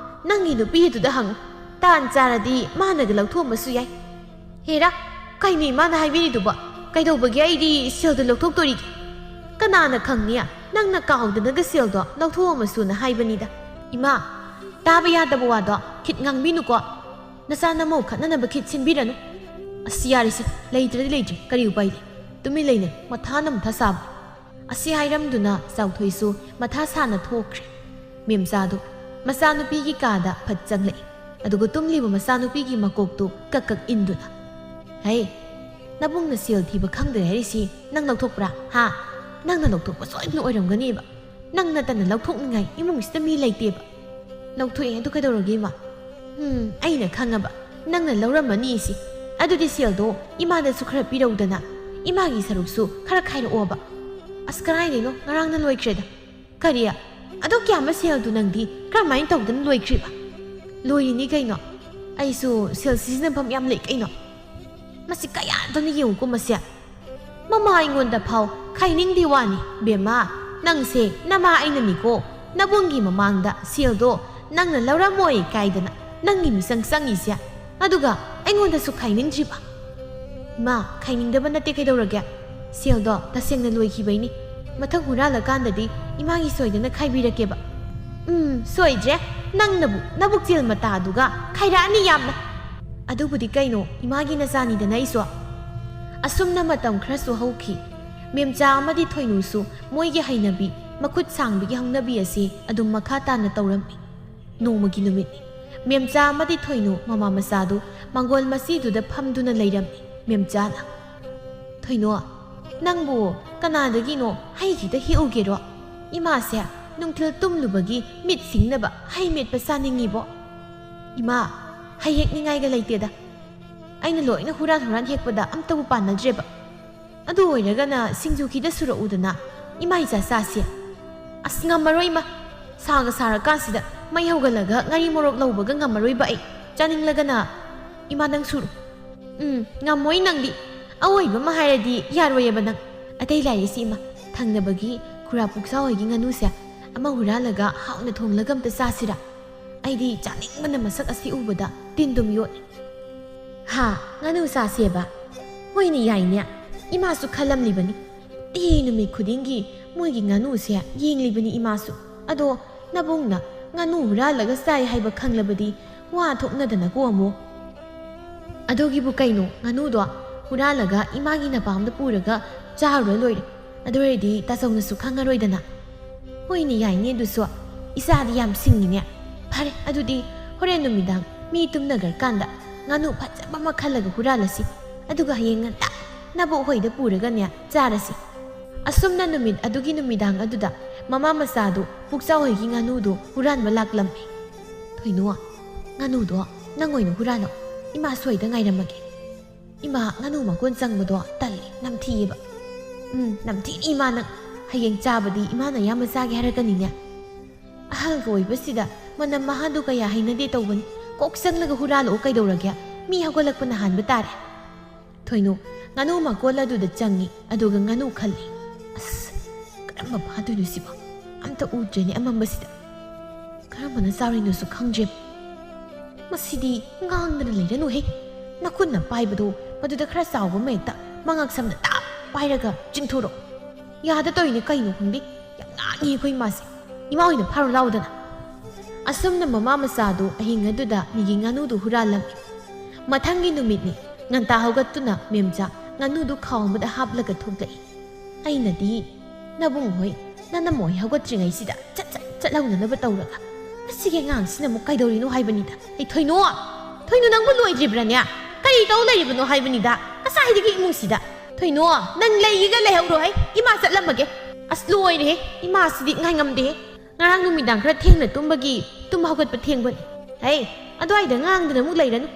ꯅꯪꯒꯤ ꯅꯨꯄꯤꯗꯨꯗ ꯍꯪꯉꯨ꯫ ꯇꯥꯟ ꯆꯥꯔꯗꯤ ꯃꯥꯅꯒ ꯂꯧꯊꯣꯛꯑꯝꯕꯁꯨ ꯌꯥꯏ꯫ ꯍꯦꯔꯥ, ꯀꯩꯅꯣ ꯏꯃꯥꯅ ꯍꯥꯏꯕꯤꯔꯤꯗꯨꯕꯣ? ꯀꯩꯗꯧꯕꯒꯤ ꯑꯩꯗꯤ ꯁꯦꯜꯗꯣ ꯂꯧꯊꯣꯛꯇꯣꯔꯤꯒꯦ? ꯀꯅꯥꯅ ꯈꯪꯅꯤ? ꯅꯪꯅ ꯀꯥꯎꯗꯅꯒ ꯁꯦꯜꯗꯣ ꯂꯧꯊꯣꯛꯑꯝꯃꯁꯨꯅ ꯍꯥꯏꯕꯅꯤꯗ꯫ ꯏꯃꯥ, ꯇꯥꯕ ꯌꯥꯗꯕ ꯋꯥꯗꯣ ꯈꯤꯠ ꯉꯥꯡꯕꯤꯅꯨꯀꯣ꯫ ꯅꯆꯥ ꯅꯃꯧ ꯈꯠꯅꯅꯕ ꯈꯤꯠ ꯁꯤꯟꯕꯤꯔꯅꯨ꯫ ꯑꯁ, ꯌꯥꯔꯦꯁꯦ, ꯂꯩꯇ꯭ꯔꯗꯤ ꯂꯩꯇ꯭ꯔꯦ, ꯀꯔꯤ ꯎꯄꯥꯏ ꯂꯩ? ꯇꯨꯃꯤꯟ ꯂꯩꯅ ꯃꯊꯥꯅ ꯃꯊꯥ ꯁꯥꯕ꯫ ꯑꯁꯤ ꯍꯥꯏꯔꯝꯗꯨꯅ ꯆꯥꯎꯊꯣꯏꯁꯨ ꯃꯊꯥ ꯁꯥꯅ ꯊꯣꯛꯈ꯭ꯔꯦ꯫ ꯃꯦꯝꯆꯥꯗꯨ ꯃꯆꯥꯅꯨꯄꯤꯒꯤ ꯀꯥꯗ ꯐꯠ ꯆꯪꯂꯛꯏ꯫ ꯑꯗꯨꯒ ꯇꯨꯝꯂꯤꯕ ꯃꯆꯥꯅꯨꯄꯤꯒꯤ ꯃꯀꯣꯛꯇꯨ ꯀꯛ ꯀꯛ ꯏꯟꯗꯨꯅ, "ꯍꯩ, ꯅꯕꯨꯡꯅ ꯁꯦꯜ ꯊꯤꯕ ꯈꯪꯗ꯭ꯔꯦ ꯍꯥꯏꯔꯤꯁꯤ ꯅꯪ ꯂꯧꯊꯣꯛꯄ꯭ꯔꯥ? ꯍꯥ? ꯅꯪꯅ ꯂꯧꯊꯣꯛꯄ ꯁꯣꯏꯗꯅ ꯑꯣꯏꯔꯝꯒꯅꯦꯕ꯫ ꯅꯪ ꯅꯠꯇꯅ ꯂꯧꯊꯣꯛꯅꯤꯡꯉꯥꯏ ꯏꯃꯨꯡꯁꯤꯗ ꯃꯤ ꯂꯩꯇꯦꯕ꯫" "ꯂꯧꯊꯣꯛꯑꯦ, ꯑꯗꯨ ꯀꯩꯗꯧꯔꯒꯦ, ꯏꯃꯥ?" "ꯎꯝ, ꯑꯩꯅ ꯈꯪꯉꯕ꯫ ꯅꯪꯅ ꯂꯧꯔꯝꯃꯅꯤ ꯁꯤ꯫ ꯑꯗꯨꯗꯤ ꯁꯦꯜꯗꯣ ꯏꯃꯥꯗꯁꯨ ꯈꯔ ꯄꯤꯔꯧꯗꯅ, ꯏꯃꯥꯒꯤ ꯁꯔꯨꯛꯁꯨ ꯈꯔ ꯈꯥꯏꯔꯛꯑꯣꯕ꯫" "ꯑꯁ, ꯀꯗꯥꯏꯗꯩꯅꯣ, ꯉꯔꯥꯡꯅ ꯂꯣꯏꯈ꯭ꯔꯦꯗ꯫" "ꯀꯔꯤ? ꯑꯗꯨꯛ ꯌꯥꯝꯕ ꯁꯦꯜꯗꯨ ꯅꯪꯗꯤ ꯀꯔꯝꯍꯥꯏꯅ ꯇꯧꯗꯅ ꯂꯣꯏꯈ꯭ꯔꯤꯕ?" "ꯂꯣꯏꯔꯤꯅꯤ ꯀꯩꯅꯣ꯫ ꯑꯩꯁꯨ ꯁꯦꯜ ꯁꯤꯖꯤꯟꯅꯐꯝ ꯌꯥꯝ ꯂꯩ ꯀꯩꯅꯣ꯫ ꯃꯁꯤ ꯀꯌꯥꯗꯅ ꯌꯦꯡꯉꯨꯀꯣ ꯃꯁꯦ꯫ ꯃꯃꯥ ꯑꯩꯉꯣꯟꯗ ꯐꯥꯎ ꯈꯥꯏꯅꯤꯡꯗꯦ ꯋꯥꯅꯤ, ꯕꯦꯝꯃ꯫ ꯅꯪꯁꯦ ꯅꯃꯥ ꯑꯩꯅꯅꯤꯀꯣ꯫ ꯅꯕꯨꯡꯒꯤ ꯃꯃꯥꯡꯗ ꯁꯦꯜꯗꯣ ꯅꯪꯅ ꯂꯧꯔꯝꯃꯣꯏ ꯀꯥꯏꯗꯅ ꯅꯪꯒꯤ ꯃꯤꯆꯪ ꯆꯪꯉꯤꯁꯦ꯫ ꯑꯗꯨꯒ ꯑꯩꯉꯣꯟꯗꯁꯨ ꯈꯥꯏꯅꯤꯡꯗ꯭ꯔꯤꯕ?" "ꯏꯃꯥ, ꯈꯥꯏꯅꯤꯡꯗꯕ ꯅꯠꯇꯦ, ꯀꯩꯗꯧꯔꯒꯦ? ꯁꯦꯜꯗꯣ ꯇꯁꯦꯡꯅ ꯂꯣꯏꯈꯤꯕꯩꯅꯤ꯫ ꯃꯊꯪ ꯍꯨꯔꯥꯜꯂꯀꯥꯟꯗꯗꯤ ꯏꯃꯥꯒꯤ ꯁꯣꯏꯗꯅ ꯈꯥꯏꯕꯤꯔꯛꯀꯦꯕ꯫" "ꯎꯝ, ꯁꯣꯏꯗ꯭ꯔꯦ꯫ ꯅꯪꯅꯕꯨ ꯅꯕꯨꯛꯆꯦꯜ ꯃꯇꯥꯗꯨꯒ ꯈꯥꯏꯔꯛꯑꯅꯤ ꯌꯥꯝꯅ꯫" "ꯑꯗꯨꯕꯨꯗꯤ ꯀꯩꯅꯣ, ꯏꯃꯥꯒꯤ ꯅꯆꯥꯅꯤꯗꯅ ꯑꯩꯁꯨ꯫" ꯑꯁꯨꯝꯅ ꯃꯇꯝ ꯈꯔꯁꯨ ꯍꯧꯈꯤ꯫ ꯃꯦꯝꯆꯥ ꯑꯃꯗꯤ ꯊꯣꯏꯅꯨꯁꯨ ꯃꯣꯏꯒꯤ ꯍꯩꯅꯕꯤ, ꯃꯈꯨꯠ ꯁꯥꯡꯕꯤꯒꯤ ꯍꯧꯅꯕꯤ ꯑꯁꯤ ꯑꯗꯨꯝ ꯃꯈꯥ ꯇꯥꯅ ꯇꯧꯔꯝꯃꯤ꯫ ꯅꯣꯡꯃꯒꯤ ꯅꯨꯃꯤꯠꯅꯤ꯫ ꯃꯦꯝꯆꯥ ꯑꯃꯗꯤ ꯊꯣꯏꯅꯨ ꯃꯃꯥ ꯃꯆꯥꯗꯨ ꯃꯥꯡꯒꯣꯜ ꯃꯆꯤꯗꯨꯗ ꯐꯝꯗꯨꯅ ꯂꯩꯔꯝꯃꯤ꯫ ꯃꯦꯝꯆꯥꯅ, "ꯊꯣꯏꯅꯨ, ꯅꯪꯕꯨ ꯀꯅꯥꯗꯒꯤꯅꯣ ꯍꯩ ꯈꯤꯇ ꯍꯦꯛꯎꯒꯦꯔꯣ? ꯏꯃꯥꯁꯦ ꯅꯨꯡꯊꯤꯜ ꯇꯨꯝꯂꯨꯕꯒꯤ ꯃꯤꯠ ꯁꯤꯡꯅꯕ ꯍꯩ ꯃꯦꯠꯄ ꯆꯥꯅꯤꯡꯉꯤꯕꯣ?" "ꯏꯃꯥ, ꯍꯩ ꯍꯦꯛꯅꯤꯡꯉꯥꯏꯒ ꯂꯩꯇꯦꯗ꯫ ꯑꯩꯅ ꯂꯣꯏꯅ ꯍꯨꯔꯥꯟ ꯍꯨꯔꯥꯟ ꯍꯦꯛꯄꯗ ꯑꯝꯇꯕꯨ ꯄꯥꯟꯅꯗ꯭ꯔꯦꯕ꯫ ꯑꯗꯨ ꯑꯣꯏꯔꯒꯅ ꯁꯤꯡꯖꯨ ꯈꯤꯇ ꯁꯨꯔꯛꯎꯗꯅ, ꯏꯃꯥ ꯏꯆꯥ ꯆꯥꯁꯦ꯫" "ꯑꯁ, ꯉꯝꯃꯔꯣꯏ ꯏꯃꯥ꯫ ꯁꯥꯒ ꯁꯥꯔꯀꯥꯟꯁꯤꯗ ꯃꯩ ꯍꯧꯒꯠꯂꯒ ꯉꯥꯔꯤ ꯃꯣꯔꯣꯛ ꯂꯧꯕꯒ ꯉꯝꯃꯔꯣꯏꯕ ꯑꯩ꯫ ꯆꯥꯅꯤꯡꯂꯒꯅ ꯏꯃꯥ ꯅꯪ ꯁꯨꯔꯣ꯫" "ꯎꯝ, ꯉꯝꯃꯣꯏ ꯅꯪꯗꯤ꯫ ꯑꯋꯣꯏꯕ ꯑꯃ ꯍꯥꯏꯔꯗꯤ ꯌꯥꯔꯣꯏꯌꯦꯕ ꯅꯪ꯫ ꯑꯇꯩ ꯂꯥꯏꯔꯤꯁꯤ ꯏꯃꯥ, ꯊꯪꯅꯕꯒꯤ ꯈꯨꯔꯥ ꯄꯨꯛꯆꯥꯎ ꯍꯣꯏꯒꯤ ꯉꯥꯅꯨꯁꯦ ꯑꯃ ꯍꯨꯔꯥꯜꯂꯒ ꯍꯥꯎꯅ ꯊꯣꯡꯂꯒ ꯑꯝꯇ ꯆꯥꯁꯤꯔꯥ? ꯑꯩꯗꯤ ꯆꯥꯅꯤꯡꯕꯅ ꯃꯁꯛ ꯑꯁꯤ ꯎꯕꯗ ꯇꯤꯟ ꯗꯨꯝ ꯌꯣꯠꯂꯦ꯫" "ꯍꯥ, ꯉꯥꯅꯨ ꯆꯥꯁꯦꯕ? ꯍꯣꯏꯅꯦ, ꯌꯥꯏꯅꯦ꯫ ꯏꯃꯥꯁꯨ ꯈꯜꯂꯝꯂꯤꯕꯅꯤ꯫ ꯇꯤ ꯅꯨꯃꯤꯠ ꯈꯨꯗꯤꯡꯒꯤ ꯃꯣꯏꯒꯤ ꯉꯥꯅꯨꯁꯦ ꯌꯦꯡꯂꯤꯕꯅꯤ ꯏꯃꯥꯁꯨ꯫ ꯑꯗꯣ ꯅꯕꯨꯡꯅ ꯉꯥꯅꯨ ꯍꯨꯔꯥꯜꯂꯒ ꯆꯥꯏ ꯍꯥꯏꯕ ꯈꯪꯂꯕꯗꯤ ꯋꯥ ꯊꯣꯛꯅꯗꯅꯀꯣ ꯑꯃꯨꯛ꯫" "ꯑꯗꯨꯒꯤꯕꯨ ꯀꯩꯅꯣ, ꯉꯥꯅꯨꯗꯣ ꯍꯨꯔꯥꯜꯂꯒ ꯏꯃꯥꯒꯤ ꯅꯄꯥꯝꯗ ꯄꯨꯔꯒ ꯆꯥꯔꯨꯔ ꯂꯣꯏꯔꯦ꯫ ꯑꯗꯨ ꯑꯣꯏꯔꯗꯤ ꯇꯥꯆꯧꯅꯁꯨ ꯈꯪꯉꯔꯣꯏꯗꯅ꯫" "ꯍꯣꯏꯅꯦ, ꯌꯥꯏꯅꯦ ꯑꯗꯨꯁꯨ꯫ ꯏꯆꯥꯗꯤ ꯌꯥꯝ ꯁꯤꯡꯉꯤꯅꯦ꯫ ꯐꯔꯦ, ꯑꯗꯨꯗꯤ ꯍꯣꯔꯦꯟ ꯅꯨꯃꯤꯗꯥꯡ ꯃꯤ ꯇꯨꯝꯅꯈ꯭ꯔꯀꯥꯟꯗ ꯉꯥꯅꯨ ꯐꯖꯕ ꯑꯃ ꯈꯜꯂꯒ ꯍꯨꯔꯥꯜꯂꯁꯤ꯫ ꯑꯗꯨꯒ ꯍꯌꯦꯡ ꯉꯟꯇꯥ ꯅꯕꯣꯛ ꯍꯣꯏꯗ ꯄꯨꯔꯒꯅꯦ ꯆꯥꯔꯁꯤ꯫" ꯑꯁꯨꯝꯅ ꯅꯨꯃꯤꯠ ꯑꯗꯨꯒꯤ ꯅꯨꯃꯤꯗꯥꯡ ꯑꯗꯨꯗ ꯃꯃꯥ ꯃꯆꯥꯗꯨ ꯄꯨꯛꯆꯥꯎ ꯍꯣꯏꯒꯤ ꯉꯥꯅꯨꯗꯨ ꯍꯨꯔꯥꯟꯕ ꯂꯥꯛꯂꯝꯃꯤ꯫ "ꯊꯣꯏꯅꯨ, ꯉꯥꯅꯨꯗꯣ ꯅꯪ ꯑꯣꯏꯅ ꯍꯨꯔꯥꯜꯂꯣ꯫ ꯏꯃꯥ ꯁꯣꯏꯗ ꯉꯥꯏꯔꯝꯃꯒꯦ꯫" "ꯏꯃꯥ, ꯉꯥꯅꯨ ꯃꯀꯣꯟ ꯆꯪꯕꯗꯣ ꯇꯜꯂꯤ, ꯅꯝꯊꯤꯌꯦꯕ꯫" "ꯎꯝ, ꯅꯝꯊꯤꯅꯤ ꯏꯃꯥ ꯅꯪ꯫ ꯍꯌꯦꯡ ꯆꯥꯕꯗꯤ ꯏꯃꯥꯅ ꯑꯌꯥꯝꯕ ꯆꯥꯒꯦ ꯍꯥꯏꯔꯛꯀꯅꯤꯅꯦ꯫ ꯑꯍꯜꯒ ꯑꯣꯏꯕꯁꯤꯗ ꯃꯅꯝ ꯃꯍꯥꯗꯨ ꯀꯌꯥ ꯍꯩꯅꯗꯦ ꯇꯧꯕꯅꯤ꯫ ꯀꯣꯛ ꯆꯪꯂꯒ ꯍꯨꯔꯥꯜꯂꯛꯑꯣ ꯀꯩꯗꯧꯔꯒꯦ? ꯃꯤ ꯍꯧꯒꯠꯂꯛꯄꯅ ꯍꯥꯟꯕ ꯇꯥꯔꯦ꯫" ꯊꯣꯏꯅꯨ ꯉꯥꯅꯨ ꯃꯀꯣꯜ ꯑꯗꯨꯗ ꯆꯪꯉꯤ, ꯑꯗꯨꯒ ꯉꯥꯅꯨ ꯈꯜꯂꯤ꯫ "ꯑꯁ, ꯀꯔꯝꯕ ꯐꯥꯗꯣꯏꯅꯣ ꯁꯤꯕꯣ? ꯑꯝꯇ ꯎꯗ꯭ꯔꯦꯅꯦ ꯑꯃꯝꯕꯁꯤꯗ꯫ ꯀꯔꯝꯕꯅ ꯆꯥꯔꯤꯅꯣꯁꯨ ꯈꯪꯗ꯭ꯔꯦ꯫ ꯃꯁꯤꯗꯤ ꯉꯥꯡꯗꯅ ꯂꯩꯔꯅꯨꯍꯦ꯫ ꯅꯈꯨꯠꯅ ꯄꯥꯏꯕꯗꯣ ꯃꯗꯨꯗ ꯈꯔ ꯆꯥꯎꯕ ꯑꯃ ꯍꯦꯛꯇ ꯃꯉꯛ ꯁꯝꯗ ꯇꯥꯞ ꯄꯥꯏꯔꯒ ꯆꯤꯡꯊꯣꯔꯛꯑꯣ꯫ ꯌꯥꯗ ꯇꯧꯔꯤꯅꯤ ꯀꯩꯅꯣ ꯈꯪꯗꯦ꯫ ꯌꯥꯝ ꯉꯥꯡꯉꯤ ꯑꯩꯈꯣꯏ ꯏꯃꯥꯁꯦ꯫ ꯏꯃꯥ ꯑꯣꯏꯅ ꯐꯥꯔꯨ ꯂꯥꯎꯗꯅ꯫ ꯑꯁꯨꯝꯅ ꯃꯃꯥ ꯃꯆꯥꯗꯨ ꯑꯍꯤꯡ ꯑꯗꯨꯗ ꯃꯤꯒꯤ ꯉꯥꯅꯨꯗꯨ ꯍꯨꯔꯥꯜꯂꯝꯃꯤ꯫ ꯃꯊꯪꯒꯤ ꯅꯨꯃꯤꯠꯅꯤ꯫ ꯉꯟꯇꯥ ꯍꯧꯒꯠꯇꯨꯅ ꯃꯦꯝꯆꯥ ꯉꯥꯅꯨꯗꯨ ꯈꯥꯎ ꯑꯃꯗ ꯍꯥꯞꯂꯒ ꯊꯣꯛꯂꯛꯏ꯫ ꯑꯩꯅꯗꯤ ꯅꯕꯨꯡ ꯍꯣꯏ, ꯅꯅꯝ ꯍꯣꯏ ꯍꯧꯒꯠꯇ꯭ꯔꯤꯉꯩꯁꯤꯗ ꯆꯠ ꯆꯠ ꯆꯠ ꯍꯧꯅꯅꯕ ꯇꯧꯔꯒ, ꯃꯁꯤꯒꯤ ꯑꯉꯥꯡꯁꯤꯅ ꯑꯃꯨꯛ ꯀꯩꯗꯧꯔꯤꯅꯣ ꯍꯥꯏꯕꯅꯤꯗ꯫ ꯑꯩ ꯊꯣꯏꯅꯣ! ꯊꯣꯏꯅꯣ, ꯅꯪꯕꯨ ꯂꯣꯏꯗ꯭ꯔꯤꯕ꯭ꯔꯥꯅꯦ? ꯀꯔꯤ ꯇꯧ ꯂꯩꯔꯤꯕꯅꯣ ꯍꯥꯏꯕꯅꯤꯗ, ꯉꯁꯥꯏꯗꯒꯤ ꯏꯃꯨꯡꯁꯤꯗ꯫ ꯊꯣꯏꯅꯣ, ꯅꯪ ꯂꯩꯒꯦꯒ ꯂꯩꯍꯧꯔꯣꯍꯦ, ꯏꯃꯥ ꯆꯠꯂꯝꯃꯒꯦ꯫ ꯑꯁ, ꯂꯣꯏꯔꯦꯍꯦ, ꯏꯃꯥꯁꯤꯗꯤ ꯉꯥꯏꯉꯝꯗꯦꯍꯦ꯫ ꯉꯔꯥꯡ ꯅꯨꯃꯤꯗꯥꯡ ꯈꯔ ꯊꯦꯡꯅ ꯇꯨꯝꯕꯒꯤ ꯇꯨꯝ ꯍꯧꯒꯠꯄ ꯊꯦꯡꯕꯅꯤ꯫ ꯍꯩ, ꯑꯗꯨꯋꯥꯏꯗ ꯉꯥꯡꯗꯅ ꯑꯃꯨꯛ ꯂꯩꯔꯅꯨ꯫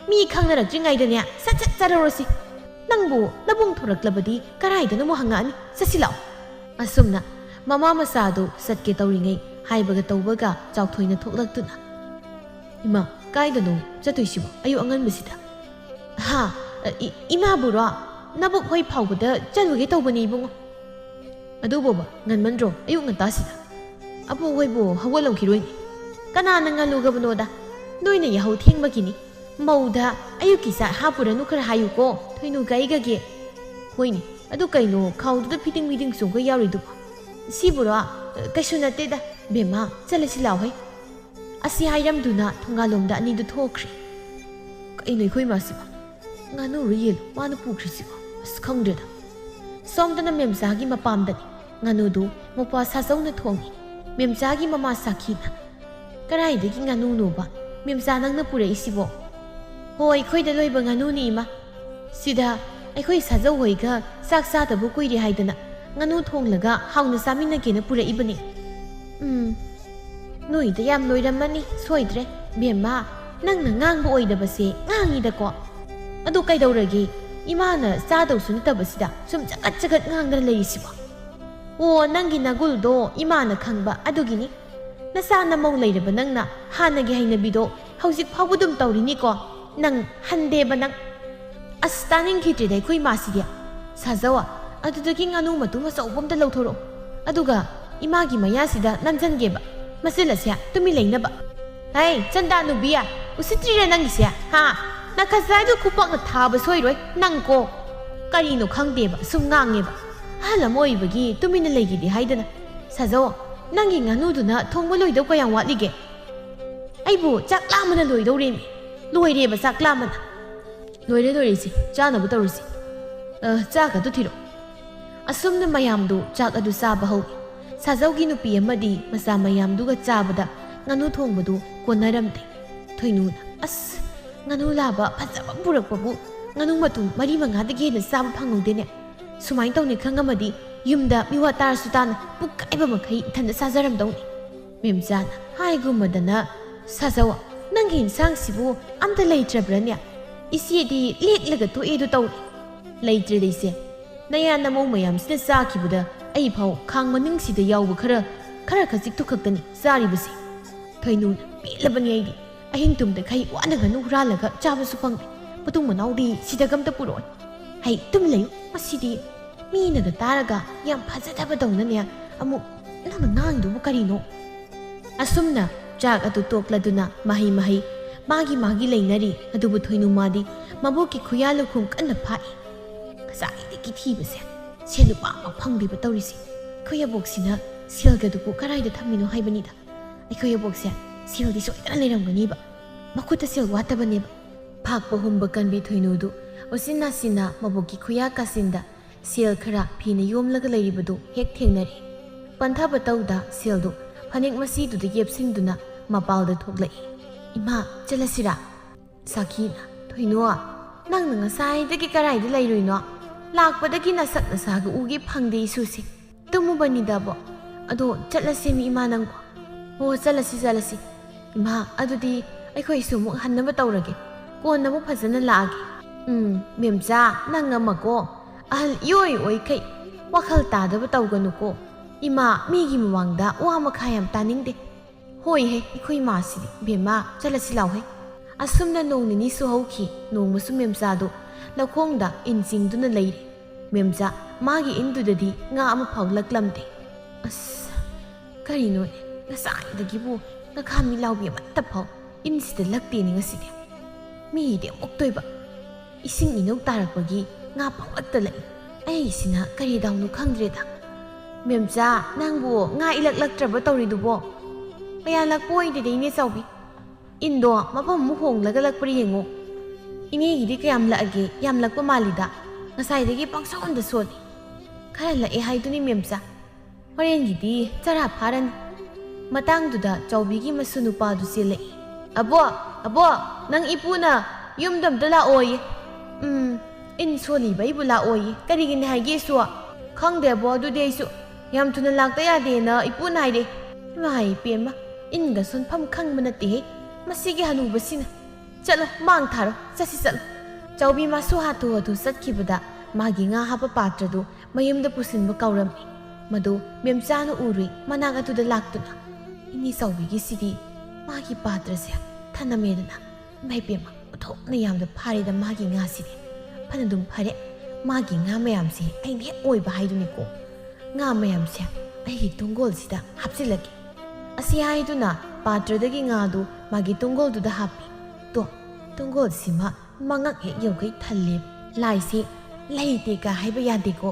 ꯃꯤ ꯈꯪꯅꯔꯛꯇ꯭ꯔꯤꯉꯩꯗꯅꯦ ꯁꯠ ꯁꯠ ꯆꯠꯍꯧꯔꯁꯤ꯫ ꯅꯪꯕꯨ ꯅꯕꯨꯡ ꯊꯣꯔꯛꯂꯕꯗꯤ ꯀꯔꯥꯏꯗꯅꯣ ꯑꯃꯨꯛ ꯍꯪꯉꯛꯑꯅꯤ꯫ ꯆꯠꯁꯤ ꯂꯥꯛꯑꯣ꯫ ꯑꯁꯨꯝꯅ ꯃꯃꯥ ꯃꯆꯥꯗꯨ ꯆꯠꯀꯦ ꯇꯧꯔꯤꯉꯩ ꯍꯥꯏꯕꯒ ꯇꯧꯕꯒ ꯆꯥꯎꯊꯣꯏꯅ ꯊꯣꯛꯂꯛꯇꯨꯅ, "ꯏꯃꯥ, ꯀꯥꯏꯗꯅꯣ ꯆꯠꯇꯣꯏꯁꯤꯕꯣ ꯑꯌꯨꯛ ꯑꯉꯟꯕꯁꯤꯗ?" "ꯍꯥ, ꯏ-, ꯏꯃꯥꯕꯨꯔꯣ? ꯅꯕꯨꯛ ꯍꯣꯏ ꯐꯥꯎꯕꯗ ꯆꯠꯂꯨꯒꯦ ꯇꯧꯕꯅꯤ ꯏꯕꯨꯡꯉꯣ꯫" "ꯑꯗꯨꯕꯣꯕ, ꯉꯟꯃꯟꯗ꯭ꯔꯣ ꯑꯌꯨꯛ ꯉꯟꯇꯥꯁꯤꯗ? ꯑꯕꯣꯛ ꯍꯣꯏꯕꯨ ꯍꯧꯒꯠꯂꯝꯈꯤꯔꯣꯏꯅꯦ꯫ ꯀꯅꯥꯅ ꯉꯜꯂꯨꯒꯕꯅꯣꯗ? ꯅꯣꯏꯅ ꯌꯥꯍꯧ ꯊꯦꯡꯕꯒꯤꯅꯤ꯫ ꯃꯧꯗ ꯑꯌꯨꯛꯀꯤ ꯆꯥꯛ ꯍꯥꯞꯄꯨꯔꯅꯨ ꯈꯔ ꯍꯥꯏꯌꯨꯀꯣ, ꯊꯣꯏꯅꯨ ꯀꯩꯒꯒꯦ꯫" "ꯍꯣꯏꯅꯦ, ꯑꯗꯨ ꯀꯩꯅꯣ ꯈꯥꯎꯗꯨꯗ ꯐꯤꯗꯤꯡ ꯐꯤꯗꯤꯡ ꯆꯣꯡꯒ ꯌꯥꯎꯔꯤꯗꯨꯕꯣ?" "ꯁꯤꯕꯨꯔꯣ? ꯀꯩꯁꯨ ꯅꯠꯇꯦꯗ꯫ ꯕꯦꯝꯃ, ꯆꯠꯂꯁꯤ ꯂꯥꯎꯍꯩ꯫" ꯑꯁꯤ ꯍꯥꯏꯔꯝꯗꯨꯅ ꯊꯣꯡꯒꯥꯜꯂꯣꯝꯗ ꯑꯅꯤꯗꯨ ꯊꯣꯛꯈ꯭ꯔꯦ꯫ ꯀꯩꯅꯣ ꯑꯩꯈꯣꯏ ꯏꯃꯥꯁꯤꯕꯣ? ꯉꯥꯅꯨꯔꯣ ꯌꯦꯜꯂꯣ ꯃꯥꯅ ꯄꯨꯈ꯭ꯔꯤꯁꯤꯕꯣ? ꯑꯁ, ꯈꯪꯗ꯭ꯔꯦꯗ꯫ ꯁꯣꯝꯗꯅ ꯃꯦꯝꯆꯥꯒꯤ ꯃꯄꯥꯝꯗꯅꯤ꯫ ꯉꯥꯅꯨꯗꯨ ꯃꯧꯄ꯭ꯋꯥ ꯁꯥꯖꯧꯅ ꯊꯣꯡꯉꯤ꯫ ꯃꯦꯝꯆꯥꯒꯤ ꯃꯃꯥ ꯁꯥꯈꯤꯅ, "ꯀꯔꯥꯏꯗꯒꯤ ꯉꯥꯅꯨꯅꯣꯕ? ꯃꯦꯝꯆꯥ, ꯅꯪꯅ ꯄꯨꯔꯛꯏꯁꯤꯕꯣ?" "ꯍꯣ, ꯑꯩꯈꯣꯏꯗ ꯂꯣꯏꯕ ꯉꯥꯅꯨꯅꯤ, ꯏꯃꯥ꯫ ꯁꯤꯗ ꯑꯩꯈꯣꯏ ꯁꯥꯖꯧ ꯍꯣꯏꯒ ꯆꯥꯛ ꯆꯥꯗꯕ ꯀꯨꯏꯔꯦ ꯍꯥꯏꯗꯅ ꯉꯥꯅꯨ ꯊꯣꯡꯂꯒ ꯍꯥꯎꯅ ꯆꯥꯃꯤꯟꯅꯒꯦꯅ ꯄꯨꯔꯛꯏꯕꯅꯤ꯫" "ꯎꯝ, ꯅꯣꯏꯗ ꯌꯥꯝ ꯂꯣꯏꯔꯝꯃꯅꯤ, ꯁꯣꯏꯗ꯭ꯔꯦ꯫ ꯕꯦꯝꯃ, ꯅꯪꯅ ꯉꯥꯡꯕ ꯑꯣꯏꯗꯕꯁꯦ ꯉꯥꯡꯉꯤꯗꯀꯣ꯫ ꯑꯗꯨ ꯀꯩꯗꯧꯔꯒꯦ? ꯏꯃꯥꯅ ꯆꯥꯗꯧꯁꯨ ꯅꯠꯇꯕꯁꯤꯗ ꯁꯨꯝ ꯆꯒꯠ ꯆꯒꯠ ꯉꯥꯡꯗꯅ ꯂꯩꯔꯤꯁꯤꯕꯣ?" "ꯑꯣ, ꯅꯪꯒꯤ ꯅꯒꯨꯜꯗꯣ ꯏꯃꯥꯅ ꯈꯪꯕ ꯑꯗꯨꯒꯤꯅꯤ꯫ ꯅꯆꯥ ꯅꯃꯧ ꯂꯩꯔꯕ ꯅꯪꯅ ꯍꯥꯟꯅꯒꯤ ꯍꯩꯅꯕꯤꯗꯣ ꯍꯧꯖꯤꯛ ꯐꯥꯎꯕ ꯑꯗꯨꯝ ꯇꯧꯔꯤꯅꯤꯀꯣ꯫ ꯅꯪ ꯍꯟꯗꯦꯕ ꯅꯪ꯫" "ꯑꯁ, ꯇꯥꯅꯤꯡꯈꯤꯗ꯭ꯔꯦꯗ ꯑꯩꯈꯣꯏ ꯏꯃꯥꯁꯤꯗꯤ꯫ ꯁꯥꯖꯧ, ꯑꯗꯨꯗꯒꯤ ꯉꯥꯅꯨ ꯃꯇꯨꯝ ꯑꯆꯧꯕ ꯑꯝꯇ ꯂꯧꯊꯣꯔꯛꯑꯣ꯫ ꯑꯗꯨꯒ ꯏꯃꯥꯒꯤ ꯃꯌꯥꯁꯤꯗ ꯅꯝꯖꯟꯒꯦꯕ꯫ ꯃꯆꯤꯜ ꯑꯁꯦ ꯇꯨꯃꯤꯟ ꯂꯩꯅꯕ꯫" "ꯍꯩ, ꯆꯟꯗꯥ ꯅꯨꯕꯤ, ꯎꯁꯤꯠꯇ꯭ꯔꯤꯔꯦ ꯅꯪꯒꯤꯁꯦ, ꯍꯥ?" ꯅꯈꯖꯥꯏꯗꯨ ꯈꯨꯄꯥꯛꯅ ꯊꯥꯕ ꯁꯣꯏꯔꯣꯏ ꯅꯪꯀꯣ꯫ ꯀꯔꯤꯅꯣ ꯈꯪꯗꯦꯕ, ꯁꯨꯝ ꯉꯥꯡꯉꯦꯕ꯫ ꯑꯍꯜ ꯑꯃ ꯑꯣꯏꯕꯒꯤ ꯇꯨꯃꯤꯟꯅ ꯂꯩꯈꯤꯗꯦ ꯍꯥꯏꯗꯅ꯫ ꯁꯥꯖꯧ, ꯅꯪꯒꯤ ꯉꯥꯅꯨꯗꯨꯅ ꯊꯣꯡꯕ ꯂꯣꯏꯗꯧ ꯀꯌꯥꯝ ꯋꯥꯠꯂꯤꯒꯦ? ꯑꯩꯕꯨ ꯆꯥꯛ ꯂꯥꯝꯕꯅ ꯂꯣꯏꯗꯧꯔꯦꯃꯤ꯫ ꯂꯣꯏꯔꯦꯕ ꯆꯥꯛ ꯂꯥꯝꯕꯅ꯫ ꯂꯣꯏꯔꯦ, ꯂꯣꯏꯔꯦ ꯏꯆꯦ, ꯆꯥꯅꯕ ꯇꯧꯔꯁꯤ꯫ ꯑ, ꯆꯥꯛ ꯑꯗꯨ ꯊꯤꯔꯛꯑꯣ꯫ ꯑꯁꯨꯝꯅ ꯃꯌꯥꯝꯗꯨ ꯆꯥꯛ ꯑꯗꯨ ꯆꯥꯕ ꯍꯧꯏ꯫ ꯁꯥꯖꯧꯒꯤ ꯅꯨꯄꯤ ꯑꯃꯗꯤ ꯃꯆꯥ ꯃꯌꯥꯝꯗꯨꯒ ꯆꯥꯕꯗ ꯉꯥꯅꯨ ꯊꯣꯡꯕꯗꯨ ꯀꯣꯟꯅꯔꯝꯗꯦ꯫ ꯊꯣꯏꯅꯨꯅ, "ꯑꯁ, ꯉꯥꯅꯨ ꯂꯥꯕ ꯐꯖꯕ ꯄꯨꯔꯛꯄꯕꯨ ꯉꯥꯅꯨ ꯃꯇꯨꯝ ꯃꯔꯤ ꯃꯉꯥꯗꯒꯤ ꯍꯦꯟꯅ ꯆꯥꯕ ꯐꯪꯍꯧꯗꯦꯅꯦ꯫ ꯁꯨꯃꯥꯏꯅ ꯇꯧꯅꯤ ꯈꯪꯉꯝꯃꯗꯤ ꯌꯨꯝꯗ ꯃꯤꯋꯥ ꯇꯥꯔꯁꯨ ꯇꯥꯅ ꯄꯨꯛ ꯀꯥꯏꯕ ꯃꯈꯩ ꯏꯊꯟꯗ ꯆꯥꯖꯔꯝꯗꯧꯅꯤ꯫" ꯃꯦꯝꯆꯥꯅ ꯍꯥꯏꯒꯨꯝꯃꯗꯅ, "ꯁꯥꯖꯧ, ꯅꯪꯒꯤ ꯏꯟꯁꯥꯡꯁꯤꯕꯨ ꯑꯝꯇ ꯂꯩꯇ꯭ꯔꯕ꯭ꯔꯅꯦ? ꯏꯆꯦꯗꯤ ꯂꯦꯛꯂꯒ ꯇꯣꯛꯑꯦꯗꯨ ꯇꯧꯏ꯫" "ꯂꯩꯇ꯭ꯔꯦꯗ ꯏꯆꯦ꯫ ꯅꯌꯥ ꯅꯃꯧ ꯃꯌꯥꯝꯁꯤꯅ ꯆꯥꯈꯤꯕꯗ ꯑꯩ ꯐꯥꯎ ꯈꯥꯡ ꯃꯅꯤꯡꯁꯤꯗ ꯌꯥꯎꯕ ꯈꯔ, ꯈꯔ ꯈꯖꯤꯛꯇꯨ ꯈꯛꯇꯅꯤ ꯆꯥꯔꯤꯕꯁꯤ꯫ ꯊꯣꯏꯅꯨꯅ ꯄꯦꯜꯂꯕꯅꯤ ꯑꯩꯗꯤ꯫ ꯑꯍꯤꯡ ꯇꯨꯝꯗꯈꯩ ꯋꯥꯅ ꯉꯥꯅꯨ ꯍꯨꯔꯥꯜꯂꯒ ꯆꯥꯕꯁꯨ ꯐꯪꯗꯦ꯫ ꯃꯇꯨꯡ ꯃꯅꯥꯎꯗꯤ ꯁꯤꯗꯒ ꯑꯝꯇ ꯄꯨꯔꯛꯑꯣꯏ꯫ ꯍꯩ, ꯇꯨꯝ ꯂꯩꯌꯨ꯫ ꯃꯁꯤꯗꯤ ꯃꯤꯅꯒ ꯇꯥꯔꯒ ꯌꯥꯝ ꯐꯖꯗꯕꯗꯧꯅꯅꯦ ꯑꯃꯨꯛ ꯅꯪꯅ ꯉꯥꯡꯉꯤꯗꯨꯕꯨ ꯀꯔꯤꯅꯣ?" ꯑꯁꯨꯝꯅ ꯆꯥꯛ ꯑꯗꯨ ꯇꯣꯛꯂꯗꯨꯅ ꯃꯍꯩ ꯃꯍꯩ ꯃꯥꯒꯤ ꯃꯥꯒꯤ ꯂꯩꯅꯔꯤ꯫ ꯑꯗꯨꯕꯨ ꯊꯣꯏꯅꯨ ꯃꯥꯗꯤ ꯃꯕꯣꯛꯀꯤ ꯈꯨꯌꯥ ꯂꯨꯈꯨꯝ ꯀꯟꯅ ꯐꯥꯛꯏ꯫ "ꯉꯁꯥꯏꯗꯒꯤ ꯊꯤꯕꯁꯦ ꯁꯦꯜ ꯂꯨꯄꯥ ꯑꯃ ꯐꯪꯗꯦꯕ ꯇꯧꯔꯤꯁꯦ꯫ ꯑꯩꯈꯣꯏ ꯑꯕꯣꯛꯁꯤꯅ ꯁꯦꯜꯒꯗꯨꯕꯨ ꯀꯔꯥꯏꯗ ꯊꯝꯃꯤꯅꯣ ꯍꯥꯏꯕꯅꯤꯗ꯫ ꯑꯩꯈꯣꯏ ꯑꯕꯣꯛꯁꯦ ꯁꯦꯜꯗꯤ ꯁꯣꯏꯗꯅ ꯂꯩꯔꯝꯒꯅꯤꯕ꯫ ꯃꯈꯨꯠꯇ ꯁꯦꯜ ꯋꯥꯠꯇꯕꯅꯦꯕ꯫" ꯐꯥꯛꯄ ꯍꯨꯝꯕ ꯀꯟꯕꯤ ꯊꯣꯏꯅꯨꯗꯨ ꯎꯆꯤꯟ ꯅꯥꯆꯤꯟꯅ ꯃꯕꯣꯛꯀꯤ ꯈꯨꯌꯥ ꯀꯥꯆꯤꯟꯗ ꯁꯦꯜ ꯈꯔ ꯐꯤꯅ ꯌꯣꯝꯂꯒ ꯂꯩꯔꯤꯕꯗꯨ ꯍꯦꯛ ꯊꯦꯡꯅꯔꯦ꯫ ꯄꯟꯊꯕ ꯇꯧꯗ ꯁꯦꯜꯗꯨ ꯐꯅꯦꯛ ꯃꯁꯤꯗꯨꯗ ꯌꯦꯞꯁꯤꯟꯗꯨꯅ ꯃꯄꯥꯜꯗ ꯊꯣꯛꯂꯛꯏ꯫ "ꯏꯃꯥ, ꯆꯠꯂꯁꯤꯔꯥ?" ꯁꯥꯈꯤꯅ, "ꯊꯣꯏꯅꯨ, ꯅꯪꯅ ꯉꯁꯥꯏꯗꯒꯤ ꯀꯔꯥꯏꯗ ꯂꯩꯔꯨꯏꯅꯣ? ꯂꯥꯛꯄꯗꯒꯤ ꯅꯁꯛ ꯅꯁꯥꯒ ꯎꯒꯦ ꯐꯪꯗꯦ ꯏꯁꯨꯁꯦ꯫ ꯇꯨꯝꯃꯨꯕꯅꯤꯗꯕꯣ꯫ ꯑꯗꯣ ꯆꯠꯂꯁꯦꯃꯤ ꯏꯃꯥ ꯅꯪꯕꯣ꯫" "ꯍꯣ, ꯆꯠꯂꯁꯤ, ꯆꯠꯂꯁꯤ꯫ ꯏꯃꯥ, ꯑꯗꯨꯗꯤ ꯑꯩꯈꯣꯏꯁꯨ ꯑꯃꯨꯛ ꯍꯟꯅꯕ ꯇꯧꯔꯒꯦ꯫ ꯀꯣꯟꯅ ꯑꯃꯨꯛ ꯐꯖꯅ ꯂꯥꯛꯑꯒꯦ꯫" "ꯎꯝ, ꯃꯦꯝꯆꯥ, ꯅꯪ ꯑꯃꯀꯣ꯫ ꯑꯍꯜ ꯏꯑꯣꯏ ꯑꯣꯏꯈꯩ ꯋꯥꯈꯜ ꯇꯥꯗꯕ ꯇꯧꯒꯅꯨꯀꯣ꯫ ꯏꯃꯥ, ꯃꯤꯒꯤ ꯃꯃꯥꯡꯗ ꯋꯥ ꯃꯈꯥ ꯌꯥꯝ ꯇꯥꯅꯤꯡꯗꯦ꯫" "ꯍꯣꯏꯍꯦ, ꯑꯩꯈꯣꯏ ꯏꯃꯥꯁꯤꯗꯤ꯫ ꯕꯦꯝꯃ, ꯆꯠꯂꯁꯤ ꯂꯥꯎꯍꯦ꯫" ꯑꯁꯨꯝꯅ ꯅꯣꯡ ꯅꯤꯅꯤꯁꯨ ꯍꯧꯈꯤ꯫ ꯅꯣꯡꯃꯁꯨ ꯃꯦꯝꯆꯥꯗꯨ ꯂꯧꯈꯣꯡꯗ ꯏꯟ ꯆꯤꯡꯗꯨꯅ ꯂꯩꯔꯦ꯫ ꯃꯦꯝꯆꯥ ꯃꯥꯒꯤ ꯏꯟꯗꯨꯗꯗꯤ ꯉꯥ ꯑꯃ ꯐꯥꯎ ꯂꯛꯂꯝꯗꯦ꯫ "ꯑꯁ, ꯀꯔꯤꯅꯣꯅꯦ? ꯉꯁꯥꯏꯗꯒꯤꯕꯨ ꯉꯈꯥꯃꯤ ꯂꯥꯎꯕꯤ ꯑꯃꯠꯇ ꯐꯥꯎ ꯏꯟꯁꯤꯗ ꯂꯛꯇꯦꯅꯦ ꯉꯁꯤꯗꯤ꯫" ꯃꯤꯒꯤꯗꯤ ꯑꯃꯨꯛꯇꯣꯏꯕ꯫ ꯏꯁꯤꯡ ꯏꯅꯧ ꯇꯥꯔꯛꯄꯒꯤ ꯉꯥ ꯄꯪꯂꯛꯇ ꯂꯛꯏ꯫ ꯑꯩꯁꯤꯅ ꯀꯔꯤ ꯗꯥꯎꯅꯣ ꯈꯪꯗ꯭ꯔꯦꯗ꯫ "ꯃꯦꯝꯆꯥ, ꯅꯪꯕꯨ ꯉꯥ ꯏꯂꯛ ꯂꯛꯇ꯭ꯔꯕ ꯇꯧꯔꯤꯗꯨꯕꯣ?" "ꯀꯌꯥ ꯂꯛꯄ ꯑꯣꯏꯗꯦꯗ, ꯏꯅꯦ ꯆꯥꯎꯕꯤ꯫ ꯏꯟꯗꯣ ꯃꯐꯝ ꯑꯃꯨꯛ ꯍꯣꯡꯂꯒ ꯂꯛꯄ꯭ꯔꯥ ꯌꯦꯡꯉꯣ꯫ ꯏꯅꯦꯒꯤꯗꯤ ꯀꯌꯥꯝ ꯂꯛꯑꯒꯦ? ꯌꯥꯝ ꯂꯛꯄ ꯃꯥꯜꯂꯤꯗ꯫ ꯉꯁꯥꯏꯗꯒꯤ ꯄꯪꯁꯣꯟꯗ ꯁꯣꯜꯂꯤ꯫" "ꯈꯔ ꯂꯛꯑꯦ ꯍꯥꯏꯗꯨꯅꯤ, ꯃꯦꯝꯆꯥ꯫ ꯍꯣꯔꯦꯟꯒꯤꯗꯤ ꯆꯔꯥ ꯐꯥꯔꯅꯤ꯫" ꯃꯇꯥꯡꯗꯨꯗ ꯆꯥꯎꯕꯤꯒꯤ ꯃꯁꯨ ꯅꯨꯄꯥꯗꯨ ꯆꯦꯜꯂꯛꯏ꯫ "ꯑꯕꯣ, ꯑꯕꯣ, ꯅꯪ ꯏꯄꯨꯅ ꯌꯨꯝꯗ ꯑꯝꯇ ꯂꯥꯛꯑꯣꯌꯦ꯫" "ꯎꯝ, ꯏꯟ ꯁꯣꯜꯂꯤꯕ ꯑꯩꯕꯨ ꯂꯥꯛꯑꯣꯌꯦ꯫ ꯀꯔꯤꯒꯤꯅꯤ ꯍꯥꯏꯒꯦꯁꯨ?" "ꯈꯪꯗꯦ ꯑꯕꯣ, ꯑꯗꯨꯗꯤ ꯑꯩꯁꯨ꯫ ꯌꯥꯝ ꯊꯨꯅ ꯂꯥꯛꯇ ꯌꯥꯗꯦꯅ ꯏꯄꯨꯅ ꯍꯥꯏꯔꯦ꯫" "ꯏꯃꯥ ꯏꯄꯦꯝꯃ, ꯏꯟꯒ ꯁꯣꯟꯐꯝ ꯈꯪꯕ ꯅꯠꯇꯦꯍꯦ ꯃꯁꯤꯒꯤ ꯍꯅꯨꯕꯁꯤꯅ꯫ ꯆꯠꯂꯣ, ꯃꯥꯡ ꯊꯥꯔꯣ, ꯆꯠꯁꯤ ꯆꯠꯂꯣ꯫" ꯆꯥꯎꯕꯤ ꯃꯥꯁꯨ ꯍꯥꯊꯨ ꯍꯥꯊꯨ ꯆꯠꯈꯤꯕꯗ ꯃꯥꯒꯤ ꯉꯥ ꯍꯥꯞꯄ ꯄꯥꯇ꯭ꯔꯗꯨ ꯃꯌꯨꯝꯗ ꯄꯨꯁꯤꯟꯕ ꯀꯥꯎꯔꯝꯃꯤ꯫ ꯃꯗꯨ ꯃꯦꯝꯆꯥꯅ ꯎꯔꯨꯏ, ꯃꯅꯥꯛ ꯑꯗꯨꯗ ꯂꯥꯛꯇꯨꯅ꯫ "ꯏꯅꯦ ꯆꯥꯎꯕꯤꯒꯤꯁꯤꯗꯤ ꯃꯥꯒꯤ ꯄꯥꯇ꯭ꯔꯁꯦ ꯊꯅꯝꯃꯦꯗꯅ꯫ ꯏꯃꯥ ꯏꯄꯦꯝꯃ, ꯑꯣꯟꯊꯣꯛꯅ ꯌꯥꯝꯅ ꯐꯥꯔꯦꯗ ꯃꯥꯒꯤ ꯉꯥꯁꯤꯗꯤ꯫ ꯐꯅꯗꯨꯝ ꯐꯔꯦ, ꯃꯥꯒꯤ ꯉꯥ ꯃꯌꯥꯝꯁꯦ ꯑꯩꯅ ꯍꯦꯛ ꯑꯣꯏꯕ ꯍꯥꯏꯗꯨꯅꯤꯀꯣ꯫ ꯉꯥ ꯃꯌꯥꯝꯁꯦ ꯑꯩꯒꯤ ꯇꯨꯡꯒꯣꯜꯁꯤꯗ ꯍꯥꯞꯆꯤꯜꯂꯒꯦ꯫ ꯑꯁꯤ ꯍꯥꯏꯗꯨꯅ ꯄꯥꯇ꯭ꯔꯗꯒꯤ ꯉꯥꯗꯨ ꯃꯥꯒꯤ ꯇꯨꯡꯒꯣꯜꯗꯨꯗ ꯍꯥꯞꯄꯤ꯫ ꯇꯣ, ꯇꯨꯡꯒꯣꯜꯁꯤꯃ ꯃꯉꯛ ꯍꯦꯛ ꯌꯧꯈꯩ ꯊꯜꯂꯦ꯫ ꯂꯥꯏꯁꯤ ꯂꯩꯇꯦ ꯀ ꯍꯥꯏꯕ ꯌꯥꯗꯦꯀꯣ꯫"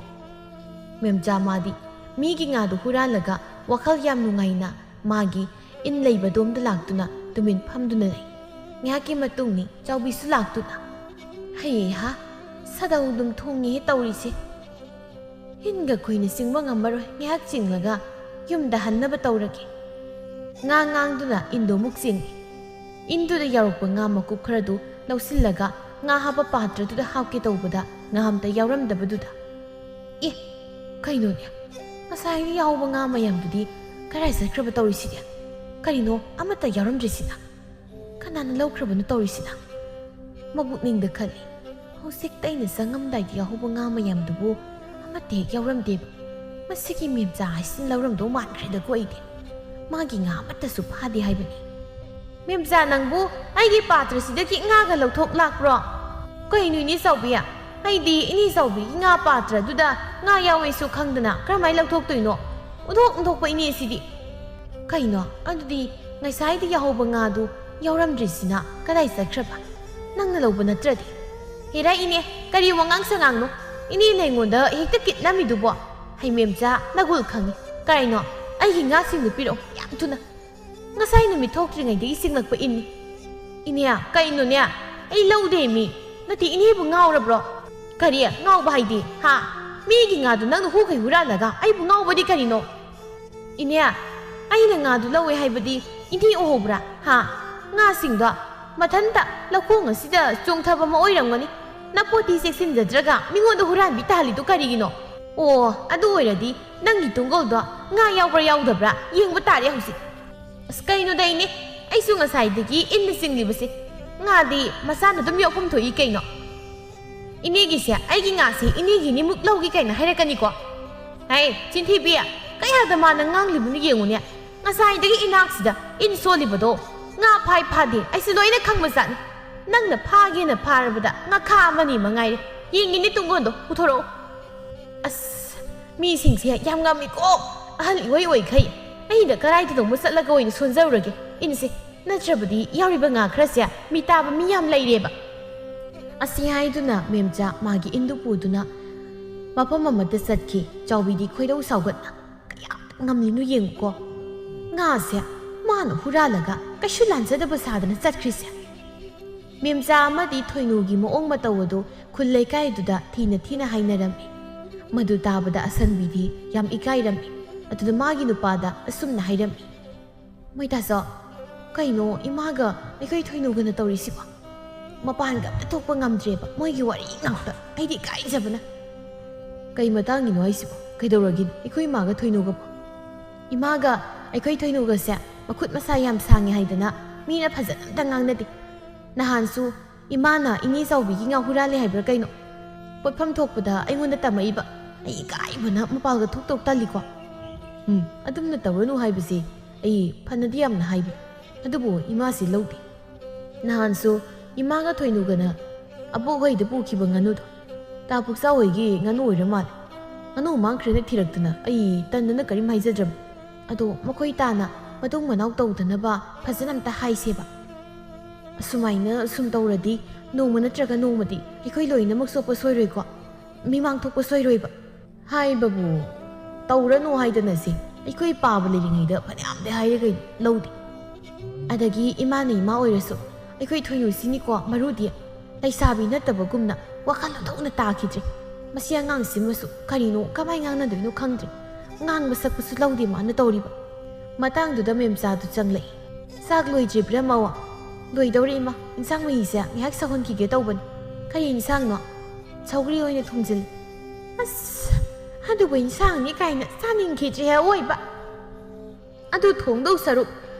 ꯃꯦꯝꯆꯥ ꯃꯥꯗꯤ ꯃꯤꯒꯤ ꯉꯥꯗꯨ ꯍꯨꯔꯥꯜꯂꯒ ꯋꯥꯈꯜ ꯌꯥꯝ ꯅꯨꯡꯉꯥꯏꯅ ꯃꯥꯒꯤ ꯏꯟ ꯂꯩꯕꯗꯣꯝꯗ ꯂꯥꯛꯇꯨꯅ ꯇꯨꯃꯤꯟ ꯐꯝꯗꯨꯅ ꯂꯩ꯫ ꯉꯥꯏꯍꯥꯛꯀꯤ ꯃꯇꯨꯡꯅꯤ ꯆꯥꯎꯕꯤꯁꯨ ꯂꯥꯛꯇꯨꯅ꯫ "ꯍꯩꯍꯥ, ꯁꯗꯧ ꯑꯗꯨꯝ ꯊꯣꯡꯉꯤꯍꯦ ꯇꯧꯔꯤꯁꯦ꯫ ꯏꯟꯒ ꯀꯨꯏꯅ ꯆꯤꯡꯕ ꯉꯝꯃꯔꯣꯏ, ꯉꯥꯏꯍꯥꯛ ꯆꯤꯡꯂꯒ ꯌꯨꯝꯗ ꯍꯟꯅꯕ ꯇꯧꯔꯒꯦ꯫" ꯉꯥ ꯉꯥꯡꯗꯨꯅ ꯏꯟꯗꯣ ꯑꯃꯨꯛ ꯆꯤꯡꯏ꯫ ꯏꯟꯗꯨꯗ ꯌꯥꯎꯔꯛꯄ ꯉꯥ ꯃꯀꯨꯞ ꯈꯔꯗꯨ ꯂꯧꯁꯤꯜꯂꯒ ꯉꯥ ꯍꯥꯞꯄ ꯄꯥꯇ꯭ꯔꯗꯨꯗ ꯍꯥꯞꯀꯦ ꯇꯧꯕꯗ ꯉꯥ ꯑꯝꯇ ꯌꯥꯎꯔꯝꯗꯕꯗꯨꯗ, "ꯑꯦ, ꯀꯩꯅꯣꯅꯦ? ꯉꯁꯥꯏꯗꯤ ꯌꯥꯎꯕ ꯉꯥ ꯃꯌꯥꯝꯗꯨꯗꯤ ꯀꯔꯥꯏ ꯆꯠꯈ꯭ꯔꯕ ꯇꯧꯔꯤꯁꯤꯗꯤ? ꯀꯔꯤꯅꯣ ꯑꯃꯠꯇ ꯌꯥꯎꯔꯝꯗ꯭ꯔꯤꯁꯤꯅ? ꯀꯅꯥꯅ ꯂꯧꯈ꯭ꯔꯕꯅꯣ ꯇꯧꯔꯤꯁꯤꯅ?" ꯃꯕꯨꯛꯅꯤꯡꯗ ꯈꯜꯂꯤ꯫ "ꯍꯧꯖꯤꯛꯇ ꯑꯩꯅ ꯆꯪꯉꯝꯗꯥꯏꯗ ꯌꯥꯎꯍꯧꯕ ꯉꯥ ꯃꯌꯥꯝꯗꯨꯕꯨ ꯑꯃꯠꯇ ꯍꯦꯛ ꯌꯥꯎꯔꯝꯗꯦꯕ꯫ ꯃꯁꯤꯒꯤ ꯃꯦꯝꯆꯥ ꯍꯥꯏꯁꯤꯅ ꯂꯧꯔꯝꯗꯧ ꯃꯥꯟꯈ꯭ꯔꯦꯗꯀꯣ ꯑꯩꯗꯤ꯫ ꯃꯥꯒꯤ ꯉꯥ ꯑꯃꯠꯇꯁꯨ ꯐꯥꯗꯦ ꯍꯥꯏꯕꯅꯤ꯫" "ꯃꯦꯝꯆꯥ, ꯅꯪꯕꯨ ꯑꯩꯒꯤ ꯄꯥꯇ꯭ꯔꯁꯤꯗꯒꯤ ꯉꯥꯒ ꯂꯧꯊꯣꯛ ꯂꯥꯛꯄ꯭ꯔꯣ?" "ꯀꯩꯅꯣ, ꯏꯅꯦ ꯆꯥꯎꯕꯤ? ꯑꯩꯗꯤ ꯏꯅꯦ ꯆꯥꯎꯕꯤꯒꯤ ꯉꯥ ꯄꯥꯇ꯭ꯔꯗꯨꯗ ꯉꯥ ꯌꯥꯎꯋꯦꯁꯨ ꯈꯪꯗꯅ ꯀꯔꯝꯍꯥꯏꯅ ꯂꯧꯊꯣꯛꯇꯣꯏꯅꯣ? ꯑꯣꯟꯊꯣꯛ ꯑꯣꯟꯊꯣꯛꯄ ꯏꯅꯦ ꯁꯤꯗꯤ!" "ꯀꯩꯅꯣ? ꯑꯗꯨꯗꯤ ꯉꯁꯥꯏꯗ ꯌꯥꯎꯍꯧꯕ ꯉꯥꯗꯨ ꯌꯥꯎꯔꯝꯗ꯭ꯔꯤꯁꯤꯅ ꯀꯗꯥꯏ ꯆꯠꯈ꯭ꯔꯕ?" ꯅꯪꯅ ꯂꯧꯕ ꯅꯠꯇ꯭ꯔꯗꯤ꯫ ꯍꯦꯔꯥ ꯏꯅꯦ, ꯀꯔꯤ ꯋꯥꯉꯥꯡ ꯁꯉꯥꯡꯅꯣ? ꯏꯅꯦꯅ ꯑꯩꯉꯣꯟꯗ ꯍꯦꯛꯇ ꯀꯤꯠꯅꯝꯃꯤꯗꯨꯕꯣ? ꯍꯩ ꯃꯦꯝꯆꯥ, ꯅꯒꯨꯜ ꯈꯪꯉꯤ꯫ ꯀꯔꯤꯅꯣ? ꯑꯩꯒꯤ ꯉꯥꯁꯤꯡꯗꯨ ꯄꯤꯔꯛꯑꯣ, ꯌꯥꯝ ꯊꯨꯅ꯫ ꯉꯁꯥꯏ ꯅꯨꯃꯤꯠ ꯊꯣꯛꯇ꯭ꯔꯤꯉꯩꯗꯒꯤ ꯁꯤꯡꯂꯛꯄ ꯏꯟꯅꯤ꯫ ꯏꯅꯦ, ꯀꯩꯅꯣꯅꯦ? ꯑꯩ ꯂꯧꯗꯦ ꯃꯤ꯫ ꯅꯠꯇꯦ, ꯏꯅꯦꯕꯨ ꯉꯥꯎꯔꯕ꯭ꯔꯣ? ꯀꯔꯤ? ꯉꯥꯎꯕ ꯍꯥꯏꯗꯤ? ꯍꯥ? ꯃꯤꯒꯤ ꯉꯥꯗꯨ ꯅꯪꯅ ꯍꯨꯈꯩ ꯍꯨꯔꯥꯜꯂꯒ ꯑꯩꯕꯨ ꯉꯥꯎꯕꯗꯤ ꯀꯔꯤꯅꯣ? ꯏꯅꯦ, ꯑꯩꯅ ꯉꯥꯗꯨ ꯂꯧꯋꯦ ꯍꯥꯏꯕꯗꯤ ꯏꯅꯦ ꯎꯍꯧꯕ꯭ꯔꯥ? ꯍꯥ? ꯉꯥꯁꯤꯡꯗꯣ ꯃꯊꯟꯇ ꯂꯧꯈꯣꯡ ꯑꯁꯤꯗ ꯆꯣꯡꯊꯕ ꯑꯃ ꯑꯣꯏꯔꯝꯒꯅꯤ꯫ ꯅꯄꯣꯠꯇꯤ ꯆꯦꯛꯁꯤꯟꯖꯗ꯭ꯔꯒ ꯃꯤꯉꯣꯟꯗ ꯍꯨꯔꯥꯟꯕꯤ ꯇꯥꯍꯜꯂꯤꯗꯣ ꯀꯔꯤꯒꯤꯅꯣ? ꯑꯣ, ꯑꯗꯨ ꯑꯣꯏꯔꯗꯤ ꯅꯪꯒꯤ ꯇꯨꯡꯒꯣꯜꯗꯣ ꯉꯥ ꯌꯥꯎꯕ꯭ꯔꯥ ꯌꯥꯎꯗꯕ꯭ꯔꯥ ꯌꯦꯡꯕ ꯇꯥꯔꯦ ꯍꯧꯖꯤꯛ꯫ ꯑꯁ, ꯀꯩꯅꯣꯗ ꯏꯅꯦ, ꯑꯩꯁꯨ ꯉꯁꯥꯏꯗꯒꯤ ꯏꯟꯅ ꯆꯤꯡꯂꯤꯕꯁꯦ꯫ ꯉꯥꯗꯤ ꯃꯁꯥꯅ ꯑꯗꯨꯝ ꯌꯥꯎꯐꯝ ꯊꯣꯛꯏ ꯀꯩꯅꯣ꯫ ꯏꯅꯦꯒꯤꯁꯦ, ꯑꯩꯒꯤ ꯉꯥꯁꯦ ꯏꯅꯦꯒꯤꯅꯤꯃꯨꯛ ꯂꯧꯒꯦ ꯀꯩꯅ ꯍꯥꯏꯔꯛꯀꯅꯤꯀꯣ꯫ ꯍꯩ, ꯆꯤꯟꯊꯤꯕꯤ, ꯀꯌꯥꯗ ꯃꯥꯅ ꯉꯥꯡꯂꯤꯕꯅꯣ ꯌꯦꯡꯉꯨꯅꯦ꯫ ꯉꯁꯥꯏꯗꯒꯤ ꯏꯅꯥꯛꯁꯤꯗ ꯏꯟ ꯁꯣꯜꯂꯤꯕꯗꯣ ꯉꯥ ꯐꯥꯏ ꯐꯥꯗꯦ ꯑꯩꯁꯨ ꯂꯣꯏꯅ ꯈꯪꯕꯖꯥꯠꯅꯤ꯫ ꯅꯪꯅ ꯐꯥꯒꯦꯅ ꯐꯥꯔꯕꯗ ꯉꯥꯈꯥ ꯑꯃꯅꯤ ꯃꯉꯥꯏꯔꯦ꯫ ꯌꯦꯡꯒꯦꯅꯦ ꯇꯨꯡꯒꯣꯟꯗꯣ, ꯄꯨꯊꯣꯔꯛꯑꯣ꯫ ꯑꯁ, ꯃꯤꯁꯤꯡꯁꯦ ꯌꯥꯝ ꯉꯝꯃꯤꯀꯣ꯫ ꯑꯍꯜ ꯏꯑꯣꯏ ꯑꯣꯏꯈꯩ꯫ ꯑꯩꯅ ꯀꯗꯥꯏꯗꯅꯣꯃ ꯆꯠꯂꯒ ꯑꯣꯏꯅ ꯁꯣꯟꯖꯔꯨꯔꯒꯦ ꯏꯟꯁꯦ꯫ ꯅꯠꯇ꯭ꯔꯕꯗꯤ ꯌꯥꯎꯔꯤꯕ ꯉꯥ ꯈꯔꯁꯦ ꯃꯤ ꯇꯥꯕ ꯃꯤ ꯌꯥꯝ ꯂꯩꯔꯦꯕ꯫ ꯑꯁꯤ ꯍꯥꯏꯗꯨꯅ ꯃꯦꯝꯆꯥ ꯃꯥꯒꯤ ꯏꯟꯗꯨ ꯄꯨꯗꯨꯅ ꯃꯐꯝ ꯑꯃꯗ ꯆꯠꯈꯤ꯫ ꯆꯥꯎꯕꯤꯗꯤ ꯈꯣꯏꯗꯧ ꯁꯥꯎꯒꯠꯅ, "ꯀꯌꯥꯝ ꯉꯝꯂꯤꯅꯣ ꯌꯦꯡꯉꯨꯀꯣ꯫ ꯉꯥꯁꯦ ꯃꯥꯅ ꯍꯨꯔꯥꯜꯂꯒ ꯀꯩꯁꯨ ꯂꯥꯟꯖꯗꯕ ꯁꯥꯗꯅ ꯆꯠꯈ꯭ꯔꯤꯁꯦ꯫" ꯃꯦꯝꯆꯥ ꯑꯃꯗꯤ ꯊꯣꯏꯅꯨꯒꯤ ꯃꯑꯣꯡ ꯃꯇꯧ ꯑꯗꯨ ꯈꯨꯜ ꯂꯩꯀꯥꯏꯗꯨꯗ ꯊꯤꯅ ꯊꯤꯅ ꯍꯥꯏꯅꯔꯝꯃꯤ꯫ ꯃꯗꯨ ꯇꯥꯕꯗ ꯑꯁꯟꯕꯤꯗꯤ ꯌꯥꯝ ꯏꯀꯥꯏꯔꯝꯃꯤ꯫ ꯑꯗꯨꯗ ꯃꯥꯒꯤ ꯅꯨꯄꯥꯗ ꯑꯁꯨꯝꯅ ꯍꯥꯏꯔꯝꯃꯤ, "ꯃꯣꯏ ꯇꯥꯆꯧ, ꯀꯩꯅꯣ ꯏꯃꯥꯒ ꯑꯩꯈꯣꯏ ꯊꯣꯏꯅꯨꯒꯅ ꯇꯧꯔꯤꯁꯤꯕꯣ? ꯃꯄꯥꯟꯒ ꯑꯝꯇ ꯊꯣꯛꯄ ꯉꯝꯗ꯭ꯔꯦꯕ, ꯃꯣꯏꯒꯤ ꯋꯥꯔꯤ ꯉꯥꯛꯇ꯫ ꯑꯩꯗꯤ ꯏꯀꯥꯏꯖꯕꯅ꯫" "ꯀꯩ ꯃꯇꯥꯡꯒꯤꯅꯣ ꯍꯥꯏꯁꯤꯕꯣ? ꯀꯩꯗꯧꯔꯒꯦ ꯑꯩꯈꯣꯏ ꯏꯃꯥꯒ ꯊꯣꯏꯅꯨꯒꯕꯣ?" "ꯏꯃꯥꯒ ꯑꯩꯈꯣꯏ ꯊꯣꯏꯅꯨꯒꯁꯦ ꯃꯈꯨꯠ ꯃꯁꯥ ꯌꯥꯝ ꯁꯥꯡꯉꯦ ꯍꯥꯏꯗꯅ ꯃꯤꯅ ꯐꯖꯅ ꯑꯝꯇ ꯉꯥꯡꯅꯗꯦ꯫ ꯅꯍꯥꯟꯁꯨ ꯏꯃꯥꯅ ꯏꯅꯦ ꯆꯥꯎꯕꯤꯒꯤ ꯉꯥ ꯍꯨꯔꯥꯜꯂꯦ ꯍꯥꯏꯕ꯭ꯔꯥ ꯀꯩꯅꯣ? ꯄꯣꯠꯐꯝ ꯊꯣꯛꯄꯗ ꯑꯩꯉꯣꯟꯗ ꯇꯝꯃꯛꯏꯕ꯫ ꯑꯩ ꯏꯀꯥꯏꯕꯅ ꯃꯄꯥꯜꯒ ꯊꯣꯛꯇꯧ ꯇꯜꯂꯤꯀꯣ꯫" "ꯎꯝ, ꯑꯗꯨꯝꯅ ꯇꯧꯔꯅꯨ ꯍꯥꯏꯕꯁꯦ ꯑꯩ ꯐꯅꯗꯤ ꯌꯥꯝꯅ ꯍꯥꯏꯕꯅꯤ꯫ ꯑꯗꯨꯕꯨ ꯏꯃꯥꯁꯤ ꯂꯧꯗꯦ꯫ ꯅꯍꯥꯟꯁꯨ ꯏꯃꯥꯒ ꯊꯣꯏꯅꯨꯒꯅ ꯑꯕꯣꯛ ꯍꯣꯏꯗ ꯄꯨꯈꯤꯕ ꯉꯥꯅꯨꯗꯣ ꯇꯥ ꯄꯨꯛꯆꯥꯎ ꯍꯣꯏꯒꯤ ꯉꯥꯅꯨ ꯑꯣꯏꯔ ꯃꯥꯜꯂꯦ꯫ ꯉꯥꯅꯨ ꯃꯥꯡꯈ꯭ꯔꯦꯅ ꯊꯤꯔꯛꯇꯅ ꯑꯩ ꯇꯟꯗꯅ ꯀꯔꯤꯝ ꯍꯥꯏꯖꯗ꯭ꯔꯕꯅꯤ꯫ ꯑꯗꯣ ꯃꯈꯣꯏ ꯇꯥꯅ ꯃꯇꯨꯡ ꯃꯅꯥꯎ ꯇꯧꯗꯅꯕ ꯐꯖꯅ ꯑꯝꯇ ꯍꯥꯏꯁꯦꯕ꯫" ꯑꯁꯨꯃꯥꯏꯅ ꯁꯨꯝ ꯇꯧꯔꯗꯤ ꯅꯣꯡꯃ ꯅꯠꯇ꯭ꯔꯒ ꯅꯣꯡꯃꯗꯤ ꯑꯩꯈꯣꯏ ꯂꯣꯏꯅꯃꯛ ꯆꯣꯞꯄ ꯁꯣꯏꯔꯣꯏꯀꯣ? ꯃꯤꯃꯥꯡ ꯊꯣꯛꯄ ꯁꯣꯏꯔꯣꯏꯕ꯫ ꯍꯥꯏꯕꯕꯨ, ꯇꯧꯔꯅꯨ ꯍꯥꯏꯗꯅ ꯁꯤ ꯑꯩꯈꯣꯏ ꯄꯥꯕ ꯂꯩꯔꯤꯉꯩꯗ ꯐꯅꯌꯥꯝꯗꯤ ꯍꯥꯏꯔꯒ ꯂꯧꯗꯦ꯫ ꯑꯗꯒꯤ ꯏꯃꯥꯅ ꯏꯃꯥ ꯑꯣꯏꯔꯁꯨ ꯑꯩꯈꯣꯏ ꯊꯣꯏꯅꯨꯁꯤꯅꯤꯀꯣ ꯃꯔꯨꯗꯤ ꯂꯩꯁꯥꯕꯤ ꯅꯠꯇꯕꯒꯨꯝꯅ ꯋꯥꯈꯜ ꯑꯣꯟꯊꯣꯛꯅ ꯇꯥꯈꯤꯗ꯭ꯔꯦ꯫ ꯃꯁꯤ ꯑꯉꯥꯡꯁꯤꯃꯁꯨ ꯀꯔꯤꯅꯣ ꯀꯃꯥꯏ ꯉꯥꯡꯅꯗꯣꯏꯅꯣ ꯈꯪꯗ꯭ꯔꯦ꯫ ꯉꯥꯡꯕ ꯁꯛꯄꯁꯨ ꯂꯧꯗꯦ ꯃꯥꯅ ꯇꯧꯔꯤꯕ꯫ ꯃꯇꯥꯡꯗꯨꯗ ꯃꯦꯝꯆꯥꯗꯨ ꯆꯪꯂꯛꯏ꯫ "ꯆꯥꯛ ꯂꯣꯏꯗ꯭ꯔꯤꯕ꯭ꯔꯥ ꯃꯧ?" "ꯂꯣꯏꯗꯧꯔꯦ ꯏꯃꯥ, ꯏꯟꯁꯥꯡ ꯃꯍꯤꯁꯦ ꯉꯥꯏꯍꯥꯛ ꯁꯧꯍꯟꯈꯤꯒꯦ ꯇꯧꯕꯅꯤ꯫ ꯀꯔꯤ ꯏꯟꯁꯥꯡꯅꯣ?" "ꯁꯧꯒ꯭ꯔꯤ ꯑꯣꯏꯅ ꯊꯣꯡꯖꯤꯜꯂꯤ꯫" "ꯑꯁ, ꯑꯗꯨꯕꯨ ꯏꯟꯁꯥꯡꯅꯤ ꯀꯥꯏꯅ ꯆꯥꯅꯤꯡꯈꯤꯗ꯭ꯔꯦ ꯑꯋꯣꯏꯕ꯫ ꯑꯗꯨ ꯊꯣꯡꯗꯧ ꯁꯔꯨꯛ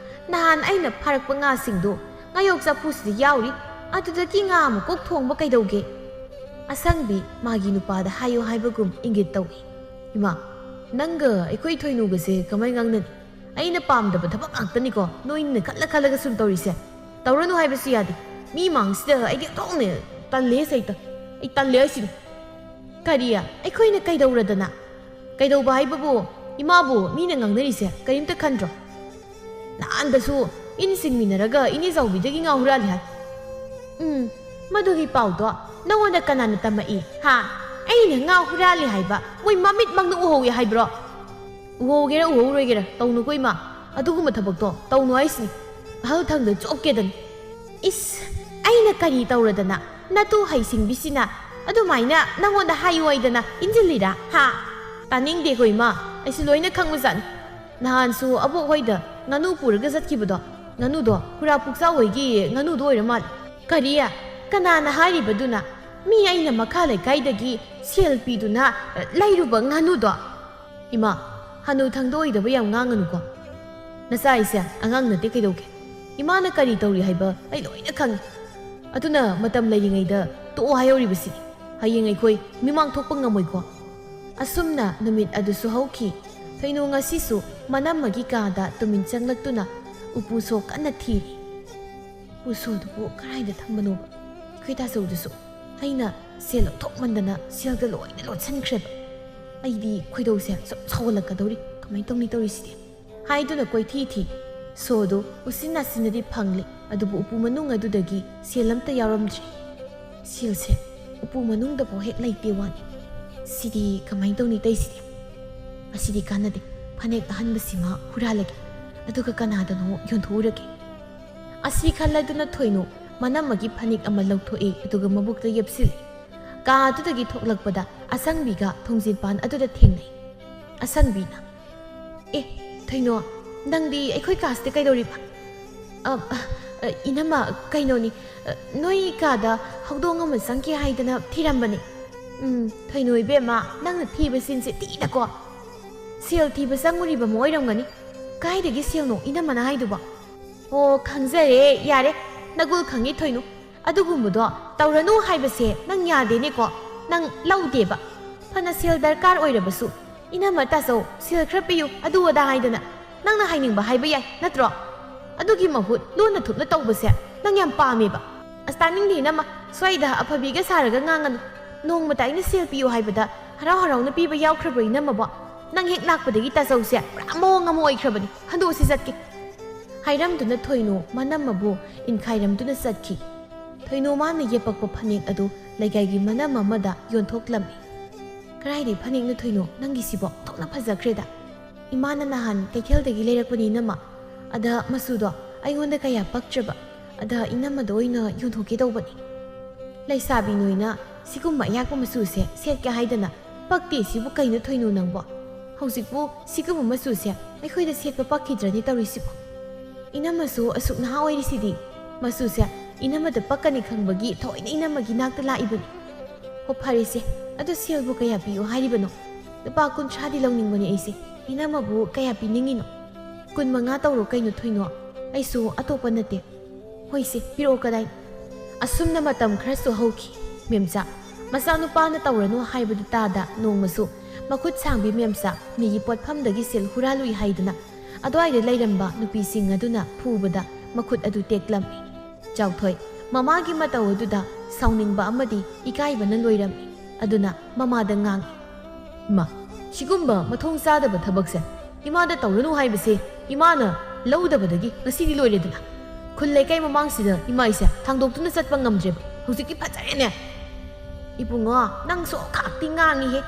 ꯅꯍꯥꯟ ꯑꯩꯅ ꯐꯥꯔꯛꯄ ꯉꯥꯁꯤꯡꯗꯣ ꯉꯥꯌꯣꯛ ꯆꯐꯨꯁꯤꯗ ꯌꯥꯎꯔꯤ, ꯑꯗꯨꯗꯒꯤ ꯉꯥ ꯑꯃ ꯀꯣꯛ ꯊꯣꯡꯕ ꯀꯩꯗꯧꯒꯦ?" ꯑꯁꯪꯕꯤ ꯃꯥꯒꯤ ꯅꯨꯄꯥꯗ ꯍꯥꯏꯌꯨ ꯍꯥꯏꯕꯒꯨꯝ ꯏꯪꯒꯤꯠ ꯇꯧꯏ꯫ "ꯏꯃꯥ, ꯅꯪꯒ ꯑꯩꯈꯣꯏ ꯊꯣꯏꯅꯨꯒꯁꯦ ꯀꯃꯥꯏ ꯉꯥꯡꯅꯅꯤ? ꯑꯩꯅ ꯄꯥꯝꯗꯕ ꯊꯕꯛ ꯉꯥꯛꯇꯅꯤꯀꯣ ꯅꯣꯏꯅ ꯈꯜꯂ ꯈꯜꯂꯒ ꯁꯨꯝ ꯇꯧꯔꯤꯁꯦ꯫ ꯇꯧꯔꯅꯨ ꯍꯥꯏꯕꯁꯨ ꯌꯥꯗꯦ꯫ ꯃꯤ ꯃꯥꯡꯁꯤꯗ ꯑꯩꯗꯤ ꯑꯣꯟꯊꯣꯛꯅ ꯇꯜꯂꯦ ꯁꯩꯇ꯫ ꯑꯩ ꯇꯜꯂꯦ ꯍꯥꯏꯁꯤꯅꯤ꯫" "ꯀꯔꯤ? ꯑꯩꯈꯣꯏꯅ ꯀꯩꯗꯧꯔꯗꯅ?" "ꯀꯩꯗꯧꯕ ꯍꯥꯏꯕꯕꯨ, ꯏꯃꯥꯕꯨ ꯃꯤꯅ ꯉꯥꯡꯅꯔꯤꯁꯦ ꯀꯔꯤꯝꯇ ꯈꯟꯗ꯭ꯔꯣ? ꯅꯍꯥꯟꯗꯁꯨ ꯏꯟ ꯆꯤꯡꯃꯤꯟꯅꯔꯒ ꯏꯅꯦ ꯆꯥꯎꯕꯤꯗꯒꯤ ꯉꯥ ꯍꯨꯔꯥꯜꯂꯤ ꯍꯥꯏ꯫" "ꯎꯝ, ꯃꯗꯨꯒꯤ ꯄꯥꯎꯗꯣ ꯅꯉꯣꯟꯗ ꯀꯅꯥꯅ ꯇꯝꯃꯛꯏ? ꯍꯥ? ꯑꯩꯅ ꯉꯥ ꯍꯨꯔꯥꯜꯂꯤ ꯍꯥꯏꯕ ꯃꯣꯏ ꯃꯃꯤꯠꯃꯛꯅ ꯎꯍꯧꯏ ꯍꯥꯏꯕ꯭ꯔꯣ?" "ꯎꯍꯧꯒꯦꯔꯥ ꯎꯍꯧꯔꯣꯏꯒꯦꯔꯥ ꯇꯧꯅꯨꯀꯣ ꯏꯃꯥ, ꯑꯗꯨꯒꯨꯝꯕ ꯊꯕꯛꯇꯣ ꯇꯧꯅꯨ ꯍꯥꯏꯁꯤꯅꯤ꯫ ꯑꯍꯜ ꯊꯪꯗ ꯆꯣꯞꯀꯦꯗꯅꯤ꯫" "ꯏꯁ, ꯑꯩꯅ ꯀꯔꯤ ꯇꯧꯔꯗꯅ? ꯅꯇꯨ ꯍꯩꯁꯤꯡꯕꯤꯁꯤꯅ ꯑꯗꯨꯃꯥꯏꯅ ꯅꯉꯣꯟꯗ ꯍꯥꯏꯌꯨ ꯍꯥꯏꯗꯅ ꯏꯟꯁꯤꯜꯂꯤꯔꯥ? ꯍꯥ?" "ꯇꯥꯅꯤꯡꯗꯦꯀꯣ ꯏꯃꯥ, ꯑꯩꯁꯨ ꯂꯣꯏꯅ ꯈꯪꯕꯖꯥꯠꯅꯤ꯫ ꯅꯍꯥꯟꯁꯨ ꯑꯕꯣꯛ ꯍꯣꯏꯗ ꯉꯥꯅꯨ ꯄꯨꯔꯒ ꯆꯠꯈꯤꯕꯗꯣ, ꯉꯥꯅꯨꯗꯣ ꯈꯨꯔꯥ ꯄꯨꯛꯆꯥꯎ ꯍꯣꯏꯒꯤ ꯉꯥꯅꯨꯗꯣ ꯑꯣꯏꯔ ꯃꯥꯜꯂꯦ꯫" "ꯀꯔꯤ? ꯀꯅꯥꯅ ꯍꯥꯏꯔꯤꯕꯗꯨꯅ? ꯃꯤ ꯑꯩꯅ ꯃꯈꯥ ꯂꯩꯀꯥꯏꯗꯒꯤ ꯁꯦꯜ ꯄꯤꯗꯨꯅ ꯂꯩꯔꯨꯕ ꯉꯥꯅꯨꯗꯣ?" "ꯏꯃꯥ, ꯍꯅꯨ ꯊꯪꯗ ꯑꯣꯏꯗꯕ ꯌꯥꯝ ꯉꯥꯡꯒꯅꯨꯀꯣ꯫ ꯅꯆꯥ ꯑꯩꯁꯦ ꯑꯉꯥꯡ ꯅꯠꯇꯦ ꯀꯩꯗꯧꯒꯦ? ꯏꯃꯥꯅ ꯀꯔꯤ ꯇꯧꯔꯤ ꯍꯥꯏꯕ ꯑꯩ ꯂꯣꯏꯅ ꯈꯪꯉꯤ꯫ ꯑꯗꯨꯅ ꯃꯇꯝ ꯂꯩꯔꯤꯉꯩꯗ ꯇꯣꯛꯑꯣ ꯍꯥꯏꯍꯧꯔꯤꯕꯁꯤ꯫ ꯍꯌꯦꯡ ꯑꯩꯈꯣꯏ ꯃꯤꯃꯥꯡ ꯊꯣꯛꯄ ꯉꯝꯃꯣꯏꯀꯣ꯫" ꯑꯁꯨꯝꯅ ꯅꯨꯃꯤꯠ ꯑꯗꯨꯁꯨ ꯍꯧꯈꯤ꯫ ꯊꯣꯏꯅꯨ ꯉꯁꯤꯁꯨ ꯃꯅꯝꯃꯒꯤ ꯀꯥꯗ ꯇꯨꯃꯤꯟ ꯆꯪꯂꯛꯇꯨꯅ ꯎꯄꯨ ꯁꯣ ꯀꯟꯅ ꯊꯤꯔꯤ꯫ ꯎꯄꯨ ꯁꯣꯗꯨꯕꯨ ꯀꯗꯥꯏꯗ ꯊꯝꯕꯅꯣꯕ? ꯑꯩꯈꯣꯏ ꯇꯥꯆꯧꯗꯨꯁꯨ ꯑꯩꯅ ꯁꯦꯜ ꯂꯧꯊꯣꯛꯃꯟꯗꯅ ꯁꯦꯜꯗ ꯂꯣꯏꯅ ꯂꯣꯠꯁꯤꯟꯈ꯭ꯔꯦꯕ꯫ ꯑꯩꯗꯤ ꯈꯣꯏꯗꯧꯁꯦ ꯁꯨꯝ ꯁꯥꯎꯒꯠꯂꯛꯀꯗꯧꯔꯤ꯫ ꯀꯃꯥꯏꯅ ꯇꯧꯅꯤ ꯇꯧꯔꯤꯁꯤꯗꯤ? ꯍꯥꯏꯗꯨꯅ ꯀꯣꯏꯊꯤ ꯊꯤ꯫ ꯁꯣꯗꯨ ꯎꯆꯤꯟ ꯅꯥꯆꯤꯟꯅꯗꯤ ꯐꯪꯂꯦ꯫ ꯑꯗꯨꯕꯨ ꯎꯄꯨ ꯃꯅꯨꯡ ꯑꯗꯨꯗꯒꯤ ꯁꯦꯜ ꯑꯝꯇ ꯌꯥꯎꯔꯝꯗ꯭ꯔꯦ꯫ ꯁꯦꯜꯁꯦ ꯎꯄꯨ ꯃꯅꯨꯡꯗꯐꯥꯎ ꯍꯦꯛ ꯂꯩꯇꯦ ꯋꯥꯅꯤ꯫ ꯁꯤꯗꯤ ꯀꯃꯥꯏꯅ ꯇꯧꯅꯤ ꯇꯩꯁꯤꯗꯤ? ꯑꯁꯤꯗꯤ ꯀꯥꯟꯅꯗꯦ꯫ ꯐꯅꯦꯛ ꯑꯍꯟꯕꯁꯤꯃ ꯍꯨꯔꯥꯜꯂꯒꯦ, ꯑꯗꯨꯒ ꯀꯅꯥꯗꯅꯣ ꯌꯣꯟꯊꯣꯛꯎꯔꯒꯦ꯫ ꯑꯁꯤ ꯈꯜꯂꯗꯨꯅ ꯊꯣꯏꯅꯨ ꯃꯅꯝꯃꯒꯤ ꯐꯅꯦꯛ ꯑꯃ ꯂꯧꯊꯣꯛꯏ, ꯑꯗꯨꯒ ꯃꯕꯨꯛꯇ ꯌꯦꯞꯁꯤꯜꯂꯤ꯫ ꯀꯥ ꯑꯗꯨꯗꯒꯤ ꯊꯣꯛꯂꯛꯄꯗ ꯑꯁꯪꯕꯤꯒ ꯊꯣꯡꯖꯤꯟꯄꯥꯟ ꯑꯗꯨꯗ ꯊꯦꯡꯅꯩ꯫ ꯑꯁꯪꯕꯤꯅ, "ꯑꯦ, ꯊꯣꯏꯅꯣ, ꯅꯪꯗꯤ ꯑꯩꯈꯣꯏ ꯀꯥꯁꯤꯗ ꯀꯩꯗꯧꯔꯤꯕ?" "ꯑ, ꯑ, ꯏꯅꯝꯃ, ꯀꯩꯅꯣꯅꯤ, ꯑ, ꯅꯣꯏ ꯀꯥꯗ ꯍꯧꯗꯣꯡ ꯑꯃ ꯆꯪꯈꯤ ꯍꯥꯏꯗꯅ ꯊꯤꯔꯝꯕꯅꯤ꯫" "ꯎꯝ, ꯊꯣꯏꯅꯣ ꯏꯕꯦꯝꯃ, ꯅꯪꯅ ꯊꯤꯕ ꯁꯤꯟꯁꯦ ꯊꯤꯗꯀꯣ꯫ ꯁꯦꯜ ꯊꯤꯕ ꯆꯪꯉꯨꯔꯤꯕ ꯑꯃ ꯑꯣꯏꯔꯝꯒꯅꯤ꯫ ꯀꯥꯏꯗꯒꯤ ꯁꯦꯜꯅꯣ ꯏꯅꯝꯃꯅ ꯍꯥꯏꯗꯨꯕꯣ?" "ꯑꯣ, ꯈꯪꯖꯔꯦ, ꯌꯥꯔꯦ, ꯅꯒꯨꯜ ꯈꯪꯉꯤ ꯊꯣꯏꯅꯨ꯫ ꯑꯗꯨꯒꯨꯝꯕꯗꯣ ꯇꯧꯔꯅꯨ ꯍꯥꯏꯕꯁꯦ ꯅꯪ ꯌꯥꯗꯦꯅꯦꯀꯣ꯫ ꯅꯪ ꯂꯧꯗꯦꯕ꯫ ꯐꯅ ꯁꯦꯜ ꯗꯔꯀꯥꯔ ꯑꯣꯏꯔꯕꯁꯨ, 'ꯏꯅꯝꯃ ꯇꯥꯆꯧ, ꯁꯦꯜ ꯈꯔ ꯄꯤꯌꯨ, ꯑꯗꯨ ꯑꯗꯥ' ꯍꯥꯏꯗꯅ ꯅꯪꯅ ꯍꯥꯏꯅꯤꯡꯕ ꯍꯥꯏꯕ ꯌꯥꯏ, ꯅꯠꯇ꯭ꯔꯣ? ꯑꯗꯨꯒꯤ ꯃꯍꯨꯠ ꯂꯣꯟꯅ ꯊꯨꯞꯅ ꯇꯧꯕꯁꯦ ꯅꯪ ꯌꯥꯝ ꯄꯥꯝꯃꯦꯕ꯫" "ꯑꯁ, ꯇꯥꯅꯤꯡꯗꯦ ꯏꯅꯝꯃ, ꯁ꯭ꯋꯥꯏꯗ ꯑꯐꯕꯤꯒ ꯁꯥꯔꯒ ꯉꯥꯡꯒꯅꯨ꯫ ꯅꯣꯡꯃꯇ ꯑꯩꯅ ꯁꯦꯜ ꯄꯤꯌꯨ ꯍꯥꯏꯕꯗ ꯍꯔꯥꯎ ꯍꯔꯥꯎꯅ ꯄꯤꯕ ꯌꯥꯎꯈ꯭ꯔꯕ꯭ꯔꯣ ꯏꯅꯝꯃꯕꯣ? ꯅꯪ ꯍꯦꯛ ꯂꯥꯛꯄꯗꯒꯤ ꯇꯥꯆꯧꯁꯦ ꯄꯨꯔꯥ ꯃꯑꯣꯡ ꯑꯃ ꯑꯣꯏꯈ꯭ꯔꯕꯅꯤ꯫ ꯍꯟꯗꯣꯛꯑꯁꯤ ꯆꯠꯀꯦ꯫" ꯍꯥꯏꯔꯝꯗꯨꯅ ꯊꯣꯏꯅꯨ ꯃꯅꯝꯃꯕꯨ ꯏꯟꯈꯥꯏꯔꯝꯗꯨꯅ ꯆꯠꯈꯤ꯫ ꯊꯣꯏꯅꯨ ꯃꯥꯅ ꯌꯦꯞꯄꯛꯄ ꯐꯅꯦꯛ ꯑꯗꯨ ꯂꯩꯀꯥꯏꯒꯤ ꯃꯅꯝ ꯑꯃꯗ ꯌꯣꯟꯊꯣꯛꯂꯝꯃꯤ꯫ "ꯀꯔꯥꯏꯗꯩ ꯐꯅꯦꯛꯅꯣ ꯊꯣꯏꯅꯨ, ꯅꯪꯒꯤꯁꯤꯕꯣ ꯑꯣꯟꯊꯣꯛꯅ ꯐꯖꯈ꯭ꯔꯦꯗ꯫ ꯏꯃꯥꯅ ꯅꯍꯥꯟ ꯀꯩꯊꯦꯜꯗꯒꯤ ꯂꯩꯔꯛꯄꯅꯤ ꯏꯅꯝꯃ꯫ ꯑꯗ ꯃꯆꯨꯗꯣ ꯑꯩꯉꯣꯟꯗ ꯀꯌꯥ ꯄꯛꯇ꯭ꯔꯕ꯫ ꯑꯗ ꯏꯅꯝꯃꯗ ꯑꯣꯏꯅ ꯌꯣꯟꯊꯣꯛꯀꯦ ꯇꯧꯕꯅꯤ꯫" "ꯂꯩꯁꯥꯕꯤ ꯅꯣꯏꯅ ꯁꯤꯒꯨꯝꯕ ꯑꯌꯥꯛꯄ ꯃꯆꯨꯁꯦ ꯁꯦꯠꯀꯦ ꯍꯥꯏꯗꯅ ꯄꯛꯇꯦ ꯁꯤꯕꯨ ꯀꯩꯅꯣ ꯊꯣꯏꯅꯨ ꯅꯪꯕꯣ? ꯍꯧꯖꯤꯛꯄꯨ ꯁꯤꯒꯨꯝꯕ ꯃꯆꯨꯁꯦ ꯑꯩꯈꯣꯏꯗ ꯁꯦꯠꯄ ꯄꯛꯈꯤꯗ꯭ꯔꯅꯤ ꯇꯧꯔꯤꯁꯤꯕꯣ?" "ꯏꯅꯝꯃꯁꯨ ꯑꯁꯨꯛ ꯅꯍꯥ ꯑꯣꯏꯔꯤꯁꯤꯗꯤ꯫ ꯃꯆꯨꯁꯦ ꯏꯅꯝꯃꯗ ꯄꯛꯀꯅꯤ ꯈꯪꯕꯒꯤ ꯊꯑꯣꯏꯅ ꯏꯅꯝꯃꯒꯤ ꯅꯥꯛꯇ ꯂꯥꯛꯏꯕꯅꯤ꯫" "ꯍꯣ, ꯐꯔꯦꯁꯦ, ꯑꯗꯨ ꯁꯦꯜꯕꯨ ꯀꯌꯥ ꯄꯤꯌꯨ ꯍꯥꯏꯔꯤꯕꯅꯣ? ꯂꯨꯄꯥ ꯀꯨꯟꯊ꯭ꯔꯥꯗꯤ ꯂꯧꯅꯤꯡꯕꯅꯦ ꯑꯩꯁꯦ꯫ ꯏꯅꯝꯃꯕꯨ ꯀꯌꯥ ꯄꯤꯅꯤꯡꯉꯤꯅꯣ?" "ꯀꯨꯟ ꯃꯉꯥ ꯇꯧꯔꯣ ꯀꯩꯅꯣ ꯊꯣꯏꯅꯣ, ꯑꯩꯁꯨ ꯑꯇꯣꯞꯄ ꯅꯠꯇꯦ꯫" "ꯍꯣꯏꯁꯦ, ꯄꯤꯔꯛꯑꯣ ꯀꯗꯥꯏ?" ꯑꯁꯨꯝꯅ ꯃꯇꯝ ꯈꯔꯁꯨ ꯍꯧꯈꯤ꯫ ꯃꯦꯝꯆꯥ ꯃꯆꯥꯅꯨꯄꯥꯅ ꯇꯧꯔꯅꯨ ꯍꯥꯏꯕꯗꯨ ꯇꯥꯗ ꯅꯣꯡꯃꯁꯨ ꯃꯈꯨꯠ ꯁꯥꯡꯕꯤ ꯃꯦꯝꯆꯥ ꯃꯤꯒꯤ ꯄꯣꯠꯐꯝꯗꯒꯤ ꯁꯦꯜ ꯍꯨꯔꯥꯜꯂꯨꯏ ꯍꯥꯏꯗꯨꯅ ꯑꯗ꯭ꯋꯥꯏꯗ ꯂꯩꯔꯝꯕ ꯅꯨꯄꯤꯁꯤꯡ ꯑꯗꯨꯅ ꯐꯨꯕꯗ ꯃꯈꯨꯠ ꯑꯗꯨ ꯇꯦꯛꯂꯝꯃꯤ꯫ ꯆꯥꯎꯊꯣꯏ ꯃꯃꯥꯒꯤ ꯃꯇꯧ ꯑꯗꯨꯗ ꯁꯥꯎꯅꯤꯡꯕ ꯑꯃꯗꯤ ꯏꯀꯥꯏꯕꯅ ꯂꯣꯏꯔꯝꯃꯤ꯫ ꯑꯗꯨꯅ ꯃꯃꯥꯗ ꯉꯥꯡꯏ, "ꯏꯃꯥ, ꯁꯤꯒꯨꯝꯕ ꯃꯊꯣꯡ ꯆꯥꯗꯕ ꯊꯕꯛꯁꯦ ꯏꯃꯥꯗ ꯇꯧꯔꯅꯨ ꯍꯥꯏꯕꯁꯦ ꯏꯃꯥꯅ ꯂꯧꯗꯕꯗꯒꯤ ꯉꯁꯤꯗꯤ ꯂꯣꯏꯔꯦꯗꯅ꯫" ꯈꯨꯜ ꯂꯩꯀꯥꯏ ꯃꯃꯥꯡꯁꯤꯗ ꯏꯃꯥ ꯑꯩꯁꯦ ꯊꯥꯡꯗꯣꯛꯇꯨꯅ ꯆꯠꯄ ꯉꯝꯗ꯭ꯔꯦꯕ꯫ ꯍꯧꯖꯤꯛꯇꯤ ꯐꯖꯔꯦꯅꯦ꯫ ꯏꯕꯨꯡꯉꯣ, ꯅꯪꯁꯨ ꯈꯥꯛꯇꯤ ꯉꯥꯡꯉꯤꯍꯦ꯫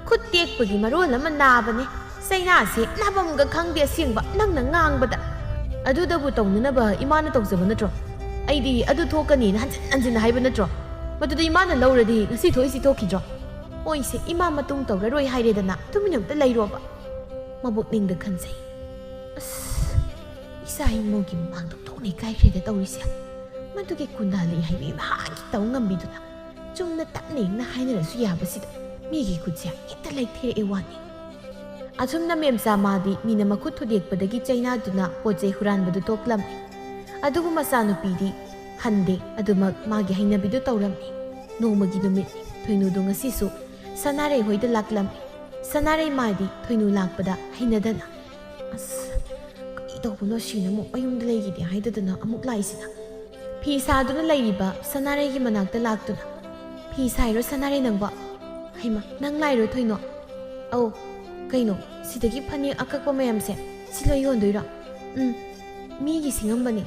ꯈꯨꯠ ꯇꯦꯛꯄꯒꯤ ꯃꯔꯣꯜ ꯑꯃ ꯅꯥꯕꯅꯦ꯫ ꯆꯩꯅꯥꯁꯦ ꯅꯥꯐꯝꯒ ꯈꯪꯗꯦ ꯑꯁꯦꯡꯕ, ꯅꯪꯅ ꯉꯥꯡꯕꯗ꯫ ꯑꯗꯨꯗꯕꯨ ꯇꯧꯅꯅꯕ ꯏꯃꯥꯅ ꯇꯧꯖꯕ ꯅꯠꯇ꯭ꯔꯣ? ꯑꯩꯗꯤ ꯑꯗꯨ ꯊꯣꯛꯀꯅꯤꯅ ꯍꯟꯖꯤꯟ ꯍꯟꯖꯤꯟ ꯍꯥꯏꯕ ꯅꯠꯇ꯭ꯔꯣ? ꯃꯗꯨꯗ ꯏꯃꯥꯅ ꯂꯧꯔꯗꯤ ꯉꯁꯤ ꯊꯣꯛꯏꯁꯤ ꯊꯣꯛꯈꯤꯗ꯭ꯔꯣ? ꯃꯣꯏꯁꯦ ꯏꯃꯥ ꯃꯇꯨꯡ ꯇꯧꯔꯔꯣꯏ ꯍꯥꯏꯔꯦꯗꯅ ꯇꯨꯃꯤꯟꯅ ꯑꯝꯇ ꯂꯩꯔꯣꯕ꯫ ꯃꯕꯨꯛꯅꯤꯡꯗ ꯈꯟꯖꯩ꯫ ꯑꯁ, ꯏꯆꯥ ꯏꯃꯧꯒꯤ ꯃꯃꯥꯡꯗ ꯊꯣꯛꯅ ꯏꯀꯥꯏꯈ꯭ꯔꯦꯗ ꯇꯧꯔꯤꯁꯦ꯫ ꯃꯗꯨꯒꯤ ꯀꯨꯟꯗꯥ ꯂꯩ ꯍꯥꯏꯕꯤ ꯃꯍꯥꯛꯀꯤ ꯇꯧ ꯉꯝꯕꯤꯗꯨꯅ ꯆꯨꯝꯅ ꯇꯞꯅ ꯏꯪꯅ ꯍꯥꯏꯅꯔꯁꯨ ꯌꯥꯕꯁꯤꯗ ꯃꯤꯒꯤ ꯈꯨꯠꯁꯦ ꯍꯦꯛꯇ ꯂꯩꯊꯦꯔꯛꯑꯦ ꯋꯥꯅꯤ꯫ ꯑꯁꯨꯝꯅ ꯃꯦꯝꯆꯥ ꯃꯥꯗꯤ ꯃꯤꯅ ꯃꯈꯨꯠ ꯊꯨꯗꯦꯛꯄꯗꯒꯤ ꯆꯩꯅꯥꯗꯨꯅ ꯄꯣꯠ ꯆꯩ ꯍꯨꯔꯥꯟꯕꯗꯨ ꯇꯣꯛꯂꯝꯃꯤ꯫ ꯑꯗꯨꯕꯨ ꯃꯆꯥꯅꯨꯄꯤꯗꯤ ꯍꯟꯗꯦ, ꯑꯗꯨꯃꯛ ꯃꯥꯒꯤ ꯍꯩꯅꯕꯤꯗꯨ ꯇꯧꯔꯝꯃꯤ꯫ ꯅꯣꯡꯃꯒꯤ ꯅꯨꯃꯤꯠ ꯊꯣꯏꯅꯨꯗꯨ ꯉꯁꯤꯁꯨ ꯁꯅꯥꯔꯩ ꯍꯣꯏꯗ ꯂꯥꯛꯂꯝꯃꯤ꯫ ꯁꯅꯥꯔꯩ ꯃꯥꯗꯤ ꯊꯣꯏꯅꯨ ꯂꯥꯛꯄꯗ ꯍꯩꯅꯗꯅ, "ꯑꯁ, ꯀꯔꯤ ꯇꯧꯕꯅꯣ ꯁꯤꯅ ꯑꯃꯨꯛ ꯃꯌꯨꯝꯗ ꯂꯩꯈꯤꯗꯦ ꯍꯥꯏꯗꯗꯅ ꯑꯃꯨꯛ ꯂꯥꯛꯏꯁꯤꯅ?" ꯐꯤ ꯁꯥꯗꯨꯅ ꯂꯩꯔꯤꯕ ꯁꯅꯥꯔꯩꯒꯤ ꯃꯅꯥꯛꯇ ꯂꯥꯛꯇꯨꯅ, "ꯐꯤ ꯁꯥꯏꯔꯣ ꯁꯅꯥꯔꯩ ꯅꯪꯕꯣ?" "ꯍꯩꯃ, ꯅꯪ ꯂꯥꯛꯏꯔꯣ ꯊꯣꯏꯅꯣ?" "ꯑꯧ, ꯀꯩꯅꯣ, ꯁꯤꯗꯒꯤ ꯐꯅꯦꯛ ꯑꯀꯛꯄ ꯃꯌꯥꯝꯁꯦ ꯁꯤ ꯂꯣꯏ ꯌꯣꯟꯗꯣꯏꯔꯣ?" "ꯎꯝ, ꯃꯤꯒꯤ ꯁꯤꯡꯉꯝꯕꯅꯦ꯫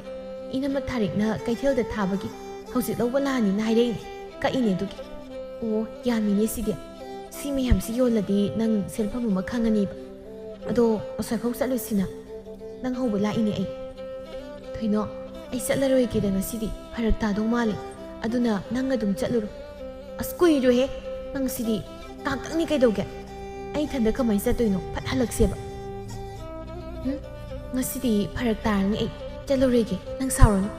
ꯏꯅꯝꯃ ꯊꯥꯔꯤꯛꯅ ꯀꯩꯊꯦꯜꯗ ꯊꯥꯕꯒꯤ ꯍꯧꯖꯤꯛ ꯂꯧꯕ ꯂꯥꯛꯑꯅꯤꯅ ꯍꯥꯏꯔꯛꯏꯅꯦ, ꯀꯛꯏꯅꯦ ꯑꯗꯨꯒꯤ꯫" "ꯑꯣ, ꯌꯥꯝꯃꯤꯅꯦ ꯁꯤꯗꯤ꯫ ꯁꯤ ꯃꯌꯥꯝꯁꯤ ꯌꯣꯜꯂꯗꯤ ꯅꯪ ꯁꯦꯟꯐꯝ ꯑꯃ ꯈꯪꯉꯅꯤꯕ꯫ ꯑꯗꯣ ꯑꯁ꯭ꯋꯥꯏꯐꯥꯎ ꯆꯠꯂꯨꯁꯤꯅ꯫ ꯅꯪ ꯍꯧꯕ ꯂꯥꯛꯏꯅꯦ ꯑꯩ꯫" "ꯊꯣꯏꯅꯣ, ꯑꯩ ꯆꯠꯂꯔꯣꯏꯒꯦꯗ ꯉꯁꯤꯗꯤ꯫ ꯐꯔꯛ ꯇꯥꯗꯧ ꯃꯥꯜꯂꯦ꯫ ꯑꯗꯨꯅ ꯅꯪ ꯑꯗꯨꯝ ꯆꯠꯂꯨꯔꯣ꯫" "ꯑꯁ, ꯀꯨꯏꯔꯣꯏꯍꯦ꯫ ꯅꯪ ꯁꯤꯗꯤ ꯉꯥꯛꯇꯪꯅꯤ ꯀꯩꯗꯧꯒꯦ? ꯑꯩ ꯏꯊꯟꯗ ꯀꯃꯥꯏꯅ ꯆꯠꯇꯣꯏꯅꯣ? ꯐꯠ ꯍꯜꯂꯛꯁꯦꯕ꯫" "ꯎꯝ, ꯉꯁꯤꯗꯤ ꯐꯔꯛ ꯇꯥꯔꯅꯤ ꯑꯩ꯫ ꯆꯠꯂꯔꯣꯏꯒꯦ꯫ ꯅꯪ ꯁꯥꯎꯔꯅꯨ꯫"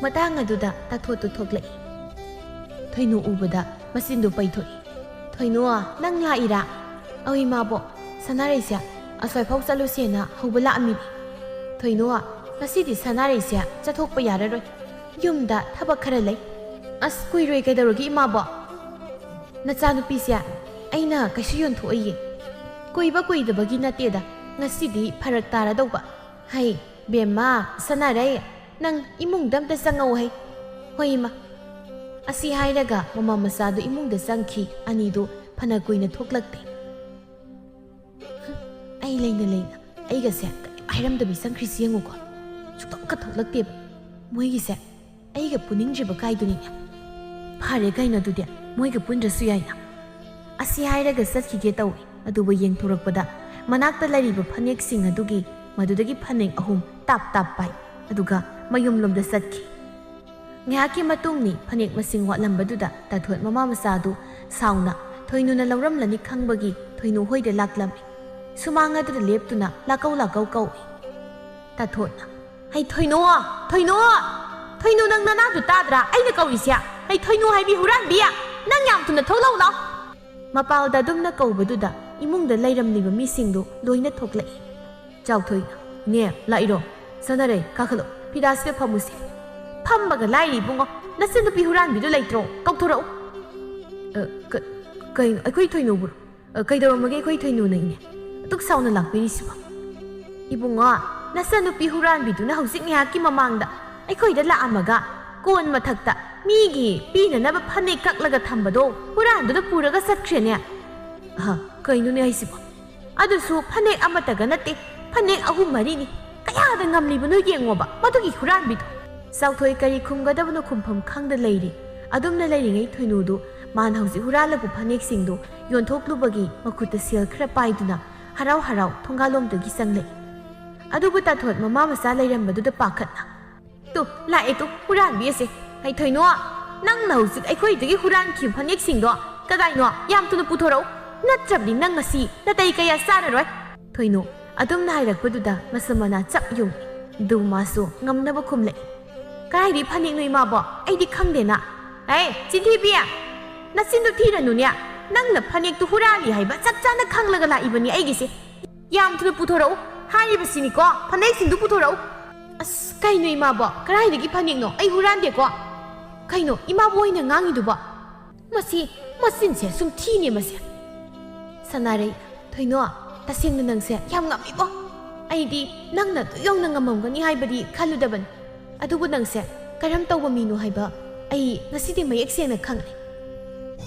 ꯃꯇꯥꯡ ꯑꯗꯨꯗ ꯇꯥꯊꯣꯠꯇꯨ ꯊꯣꯛꯂꯛꯏ꯫ ꯊꯣꯏꯅꯨ ꯎꯕꯗ ꯃꯆꯤꯟꯗꯨ ꯄꯩꯊꯣꯛꯏ꯫ "ꯊꯣꯏꯅꯨ, ꯅꯪ ꯂꯥꯛꯏꯔꯥ?" "ꯑꯧ ꯏꯃꯥꯕꯣꯛ, ꯁꯅꯥꯔꯩꯁꯦ ꯑꯁ꯭ꯋꯥꯏꯐꯥꯎ ꯆꯠꯂꯨꯁꯦꯅ ꯍꯧꯕ ꯂꯥꯛꯑꯝꯃꯤꯅꯤ꯫" "ꯊꯣꯏꯅꯨ, ꯉꯁꯤꯗꯤ ꯁꯅꯥꯔꯩꯁꯦ ꯆꯠꯊꯣꯛꯄ ꯌꯥꯔꯔꯣꯏ꯫ ꯌꯨꯝꯗ ꯊꯕꯛ ꯈꯔ ꯂꯩ꯫" "ꯑꯁ, ꯀꯨꯏꯔꯣꯏ ꯀꯩꯗꯧꯔꯒꯦ ꯏꯃꯥꯕꯣꯛ? ꯅꯆꯥꯅꯨꯄꯤꯁꯦ ꯑꯩꯅ ꯀꯩꯁꯨ ꯌꯣꯟꯊꯣꯛꯑꯣꯏꯌꯦ꯫ ꯀꯨꯏꯕ ꯀꯨꯏꯗꯕꯒꯤ ꯅꯠꯇꯦꯗ, ꯉꯁꯤꯗꯤ ꯐꯔꯛ ꯇꯥꯔꯗꯧꯕ꯫ ꯍꯩ, ꯕꯦꯝꯃ, ꯁꯅꯥꯔꯩ, ꯅꯪ ꯏꯃꯨꯡꯗ ꯑꯝꯇ ꯆꯪꯉꯛꯎ ꯍꯩ꯫" "ꯍꯣꯏ ꯏꯃꯥ꯫" ꯑꯁꯤ ꯍꯥꯏꯔꯒ ꯃꯃꯥ ꯃꯆꯥꯗꯨ ꯏꯃꯨꯡꯗ ꯆꯪꯈꯤ꯫ ꯑꯅꯤꯗꯨ ꯐꯅ ꯀꯨꯏꯅ ꯊꯣꯛꯂꯛꯇꯦ꯫ "ꯍꯨꯝ, ꯑꯩ ꯂꯩꯅ ꯂꯩꯅ ꯑꯩꯒꯁꯦ ꯀꯔꯤꯝ ꯍꯥꯏꯔꯝꯗꯕꯤ ꯆꯪꯈ꯭ꯔꯤꯁꯤ ꯌꯦꯡꯉꯨꯀꯣ꯫ ꯁꯨꯛꯊꯣꯛꯀ ꯊꯣꯛꯂꯛꯇꯦꯕ꯫ ꯃꯣꯏꯒꯤꯁꯦ ꯑꯩꯒ ꯄꯨꯅꯤꯡꯗ꯭ꯔꯤꯕ ꯀꯥꯏꯗꯨꯅꯤꯅꯦ꯫ ꯐꯔꯦ ꯀꯩꯅꯣ, ꯑꯗꯨꯗꯤ ꯃꯣꯏꯒ ꯄꯨꯟꯗ꯭ꯔꯁꯨ ꯌꯥꯏꯅ꯫ ꯑꯁꯤ ꯍꯥꯏꯔꯒ ꯆꯠꯈꯤꯒꯦ ꯇꯧꯏ, ꯑꯗꯨꯕꯨ ꯌꯦꯡꯊꯣꯔꯛꯄꯗ ꯃꯅꯥꯛꯇ ꯂꯩꯔꯤꯕ ꯐꯅꯦꯛꯁꯤꯡ ꯑꯗꯨꯒꯤ ꯃꯗꯨꯗꯒꯤ ꯐꯅꯦꯛ ꯑꯍꯨꯝ ꯇꯥꯞ ꯇꯥꯞ ꯄꯥꯏ, ꯑꯗꯨꯒ ꯃꯌꯨꯝꯂꯣꯝꯗ ꯆꯠꯈꯤ꯫ ꯉꯥꯏꯍꯥꯛꯀꯤ ꯃꯇꯨꯡꯅꯤ ꯐꯅꯦꯛ ꯃꯁꯤꯡ ꯋꯥꯠꯂꯝꯕꯗꯨꯗ ꯇꯥꯊꯣꯠ ꯃꯃꯥ ꯃꯆꯥꯗꯨ ꯁꯥꯎꯅ ꯊꯣꯏꯅꯨꯅ ꯂꯧꯔꯝꯂꯅꯤ ꯈꯪꯕꯒꯤ ꯊꯣꯏꯅꯨ ꯍꯣꯏꯗ ꯂꯥꯛꯂꯝꯃꯤ꯫ ꯁꯨꯃꯥꯡ ꯑꯗꯨꯗ ꯂꯦꯞꯇꯨꯅ ꯂꯥꯛꯀꯧ ꯂꯥꯛꯀꯧ ꯀꯧꯏ꯫ ꯇꯥꯊꯣꯠꯅ, "ꯍꯩ ꯊꯣꯏꯅꯨ! ꯊꯣꯏꯅꯨ! ꯊꯣꯏꯅꯨ, ꯅꯪ ꯅꯅꯥꯗꯨ ꯇꯥꯗ꯭ꯔꯥ? ꯑꯩꯅ ꯀꯧꯔꯤꯁꯦ! ꯍꯩ ꯊꯣꯏꯅꯨ ꯍꯥꯏꯕꯤ ꯍꯨꯔꯥꯟꯕꯤ! ꯅꯪ ꯌꯥꯝ ꯊꯨꯅ ꯊꯣꯛꯂꯛꯎ ꯂꯥꯎ!" ꯃꯄꯥꯜꯗ ꯑꯗꯨꯝꯅ ꯀꯧꯕꯗꯨꯗ ꯏꯃꯨꯡꯗ ꯂꯩꯔꯝꯂꯤꯕ ꯃꯤꯁꯤꯡꯗꯨ ꯂꯣꯏꯅ ꯊꯣꯛꯂꯛꯏ꯫ ꯆꯥꯎꯊꯣꯏꯅ, "ꯏꯅꯦ, ꯂꯥꯛꯏꯔꯣ? ꯁꯥꯟꯅꯔꯩ, ꯀꯥꯈꯠꯂꯣ, ꯐꯤꯗꯥꯁꯤꯗ ꯐꯝꯃꯨꯁꯦ꯫" "ꯐꯝꯕꯒ ꯂꯥꯏꯔꯤ ꯏꯕꯨꯡꯉꯣ, ꯅꯆꯟꯅꯨꯄꯤ ꯍꯨꯔꯥꯟꯕꯤꯗꯨ ꯂꯩꯇ꯭ꯔꯣ? ꯀꯧꯊꯣꯔꯛꯎ꯫" "ꯑ, ꯀ-, ꯀꯩꯅꯣ, ꯑꯩꯈꯣꯏ ꯊꯣꯏꯅꯨꯕꯨꯔꯣ? ꯑ, ꯀꯩꯗꯧꯔꯝꯃꯒꯦ ꯑꯩꯈꯣꯏ ꯊꯣꯏꯅꯨꯅ, ꯏꯅꯦ? ꯑꯗꯨꯛ ꯁꯥꯎꯅ ꯂꯥꯛꯄꯤꯔꯤꯁꯤꯕꯣ?" "ꯏꯕꯨꯡꯉꯣ, ꯅꯆꯟꯅꯨꯄꯤ ꯍꯨꯔꯥꯟꯕꯤꯗꯨꯅ ꯍꯧꯖꯤꯛ ꯉꯥꯏꯍꯥꯛꯀꯤ ꯃꯃꯥꯡꯗ ꯑꯩꯈꯣꯏꯗ ꯂꯥꯛꯑꯝꯃꯒ ꯀꯣꯟ ꯃꯊꯛꯇ ꯃꯤꯒꯤ ꯄꯤꯅꯅꯕ ꯐꯅꯦꯛ ꯀꯛꯂꯒ ꯊꯝꯕꯗꯣ ꯍꯨꯔꯥꯟꯗꯨꯅ ꯄꯨꯔꯒ ꯆꯠꯈ꯭ꯔꯦꯅꯦ꯫" "ꯑꯍ, ꯀꯩꯅꯣꯅꯦ ꯍꯥꯏꯁꯤꯕꯣ? ꯑꯗꯨꯁꯨ ꯐꯅꯦꯛ ꯑꯃꯠꯇꯒ ꯅꯠꯇꯦ, ꯐꯅꯦꯛ ꯑꯍꯨꯝ ꯃꯔꯤꯅꯤ꯫ ꯀꯌꯥꯗ ꯉꯝꯂꯤꯕꯅꯣ ꯌꯦꯡꯉꯣꯕ ꯃꯗꯨꯒꯤ ꯍꯨꯔꯥꯟꯕꯤꯗꯣ꯫" ꯆꯥꯎꯊꯣꯏ ꯀꯔꯤ ꯈꯨꯝꯒꯗꯕꯅꯣ ꯈꯨꯝꯐꯝ ꯈꯪꯗ ꯂꯩꯔꯤ꯫ ꯑꯗꯨꯝꯅ ꯂꯩꯔꯤꯉꯩ ꯊꯣꯏꯅꯨꯗꯨ ꯃꯥꯅ ꯍꯧꯖꯤꯛ ꯍꯨꯔꯥꯜꯂꯛꯄ ꯐꯅꯦꯛꯁꯤꯡꯗꯨ ꯌꯣꯟꯊꯣꯛꯂꯨꯕꯒꯤ ꯃꯈꯨꯠꯇ ꯁꯦꯜ ꯈꯔ ꯄꯥꯏꯗꯨꯅ ꯍꯔꯥꯎ ꯍꯔꯥꯎ ꯊꯣꯡꯒꯥꯜꯂꯣꯝꯗꯒꯤ ꯆꯪꯂꯛꯏ꯫ ꯑꯗꯨꯕꯨ ꯇꯥꯊꯣꯠ ꯃꯃꯥ ꯃꯆꯥ ꯂꯩꯔꯝꯕꯗꯨꯗ ꯄꯥꯈꯠꯅ, "ꯇꯨ, ꯂꯥꯛꯑꯦ ꯇꯨ, ꯍꯨꯔꯥꯟꯕꯤ ꯑꯁꯦ꯫ ꯍꯩ ꯊꯣꯏꯅꯣ, ꯅꯪꯅ ꯍꯧꯖꯤꯛ ꯑꯩꯈꯣꯏꯗꯒꯤ ꯍꯨꯔꯥꯟꯈꯤꯕ ꯐꯅꯦꯛꯁꯤꯡꯗꯣ ꯀꯗꯥꯏꯅꯣ? ꯌꯥꯝ ꯊꯨꯅ ꯄꯨꯊꯣꯔꯛꯎ꯫ ꯅꯠꯇ꯭ꯔꯕꯗꯤ ꯅꯪ ꯉꯁꯤ ꯅꯥꯇꯩ ꯀꯌꯥ ꯆꯥꯔꯔꯣꯏ꯫" ꯊꯣꯏꯅꯣ ꯑꯗꯨꯝꯅ ꯍꯥꯏꯔꯛꯄꯗꯨꯗ ꯃꯁꯝ ꯃꯅꯥ ꯆꯞ ꯌꯨꯡꯏ꯫ ꯑꯗꯨ ꯃꯥꯁꯨ ꯉꯝꯅꯕ ꯈꯨꯝꯂꯛꯏ, "ꯀꯗꯥꯏꯗꯒꯤ ꯐꯅꯦꯛꯅꯣ ꯏꯃꯥꯕꯣ? ꯑꯩꯗꯤ ꯈꯪꯗꯦꯅ꯫" "ꯑꯦ, ꯆꯤꯟꯊꯤꯕꯤ! ꯅꯆꯤꯟꯗꯨ ꯊꯤꯔꯅꯨꯅꯦ꯫ ꯅꯪꯅ ꯐꯅꯦꯛꯇꯨ ꯍꯨꯔꯥꯜꯂꯤ ꯍꯥꯏꯕ ꯆꯞ ꯆꯥꯅ ꯈꯪꯂꯒ ꯂꯥꯛꯏꯕꯅꯤ ꯑꯩꯒꯤꯁꯦ꯫ ꯌꯥꯝ ꯊꯨꯅ ꯄꯨꯊꯣꯔꯛꯎ ꯍꯥꯏꯔꯤꯕꯁꯤꯅꯤꯀꯣ, ꯐꯅꯦꯛꯁꯤꯡꯗꯨ ꯄꯨꯊꯣꯔꯛꯎ꯫" "ꯑꯁ, ꯀꯩꯅꯣ ꯏꯃꯥꯕꯣ? ꯀꯗꯥꯏꯗꯒꯤ ꯐꯅꯦꯛꯅꯣ? ꯑꯩ ꯍꯨꯔꯥꯟꯗꯦꯀꯣ꯫" "ꯀꯩꯅꯣ ꯏꯃꯥꯕꯣ ꯍꯣꯏꯅ ꯉꯥꯡꯉꯤꯗꯨꯕꯣ? ꯃꯁꯤ, ꯃꯆꯤꯟꯁꯦ ꯁꯨꯝ ꯊꯤꯅꯦ ꯃꯁꯦ꯫" ꯁꯅꯥꯔꯩ, "ꯊꯣꯏꯅꯣ, ꯇꯁꯦꯡꯅ ꯅꯪꯁꯦ ꯌꯥꯝ ꯉꯝꯃꯤꯕꯣ꯫ ꯑꯩꯗꯤ ꯅꯪꯅ ꯑꯗꯨ ꯌꯧꯅ ꯉꯝꯃꯝꯒꯅꯤ ꯍꯥꯏꯕꯗꯤ ꯈꯜꯂꯨꯗꯕꯅꯤ꯫ ꯑꯗꯨꯕꯨ ꯅꯪꯁꯦ ꯀꯔꯝ ꯇꯧꯕ ꯃꯤꯅꯣ ꯍꯥꯏꯕ ꯑꯩ ꯉꯁꯤꯗꯤ ꯃꯌꯦꯛ ꯁꯦꯡꯅ ꯈꯪꯂꯦ꯫"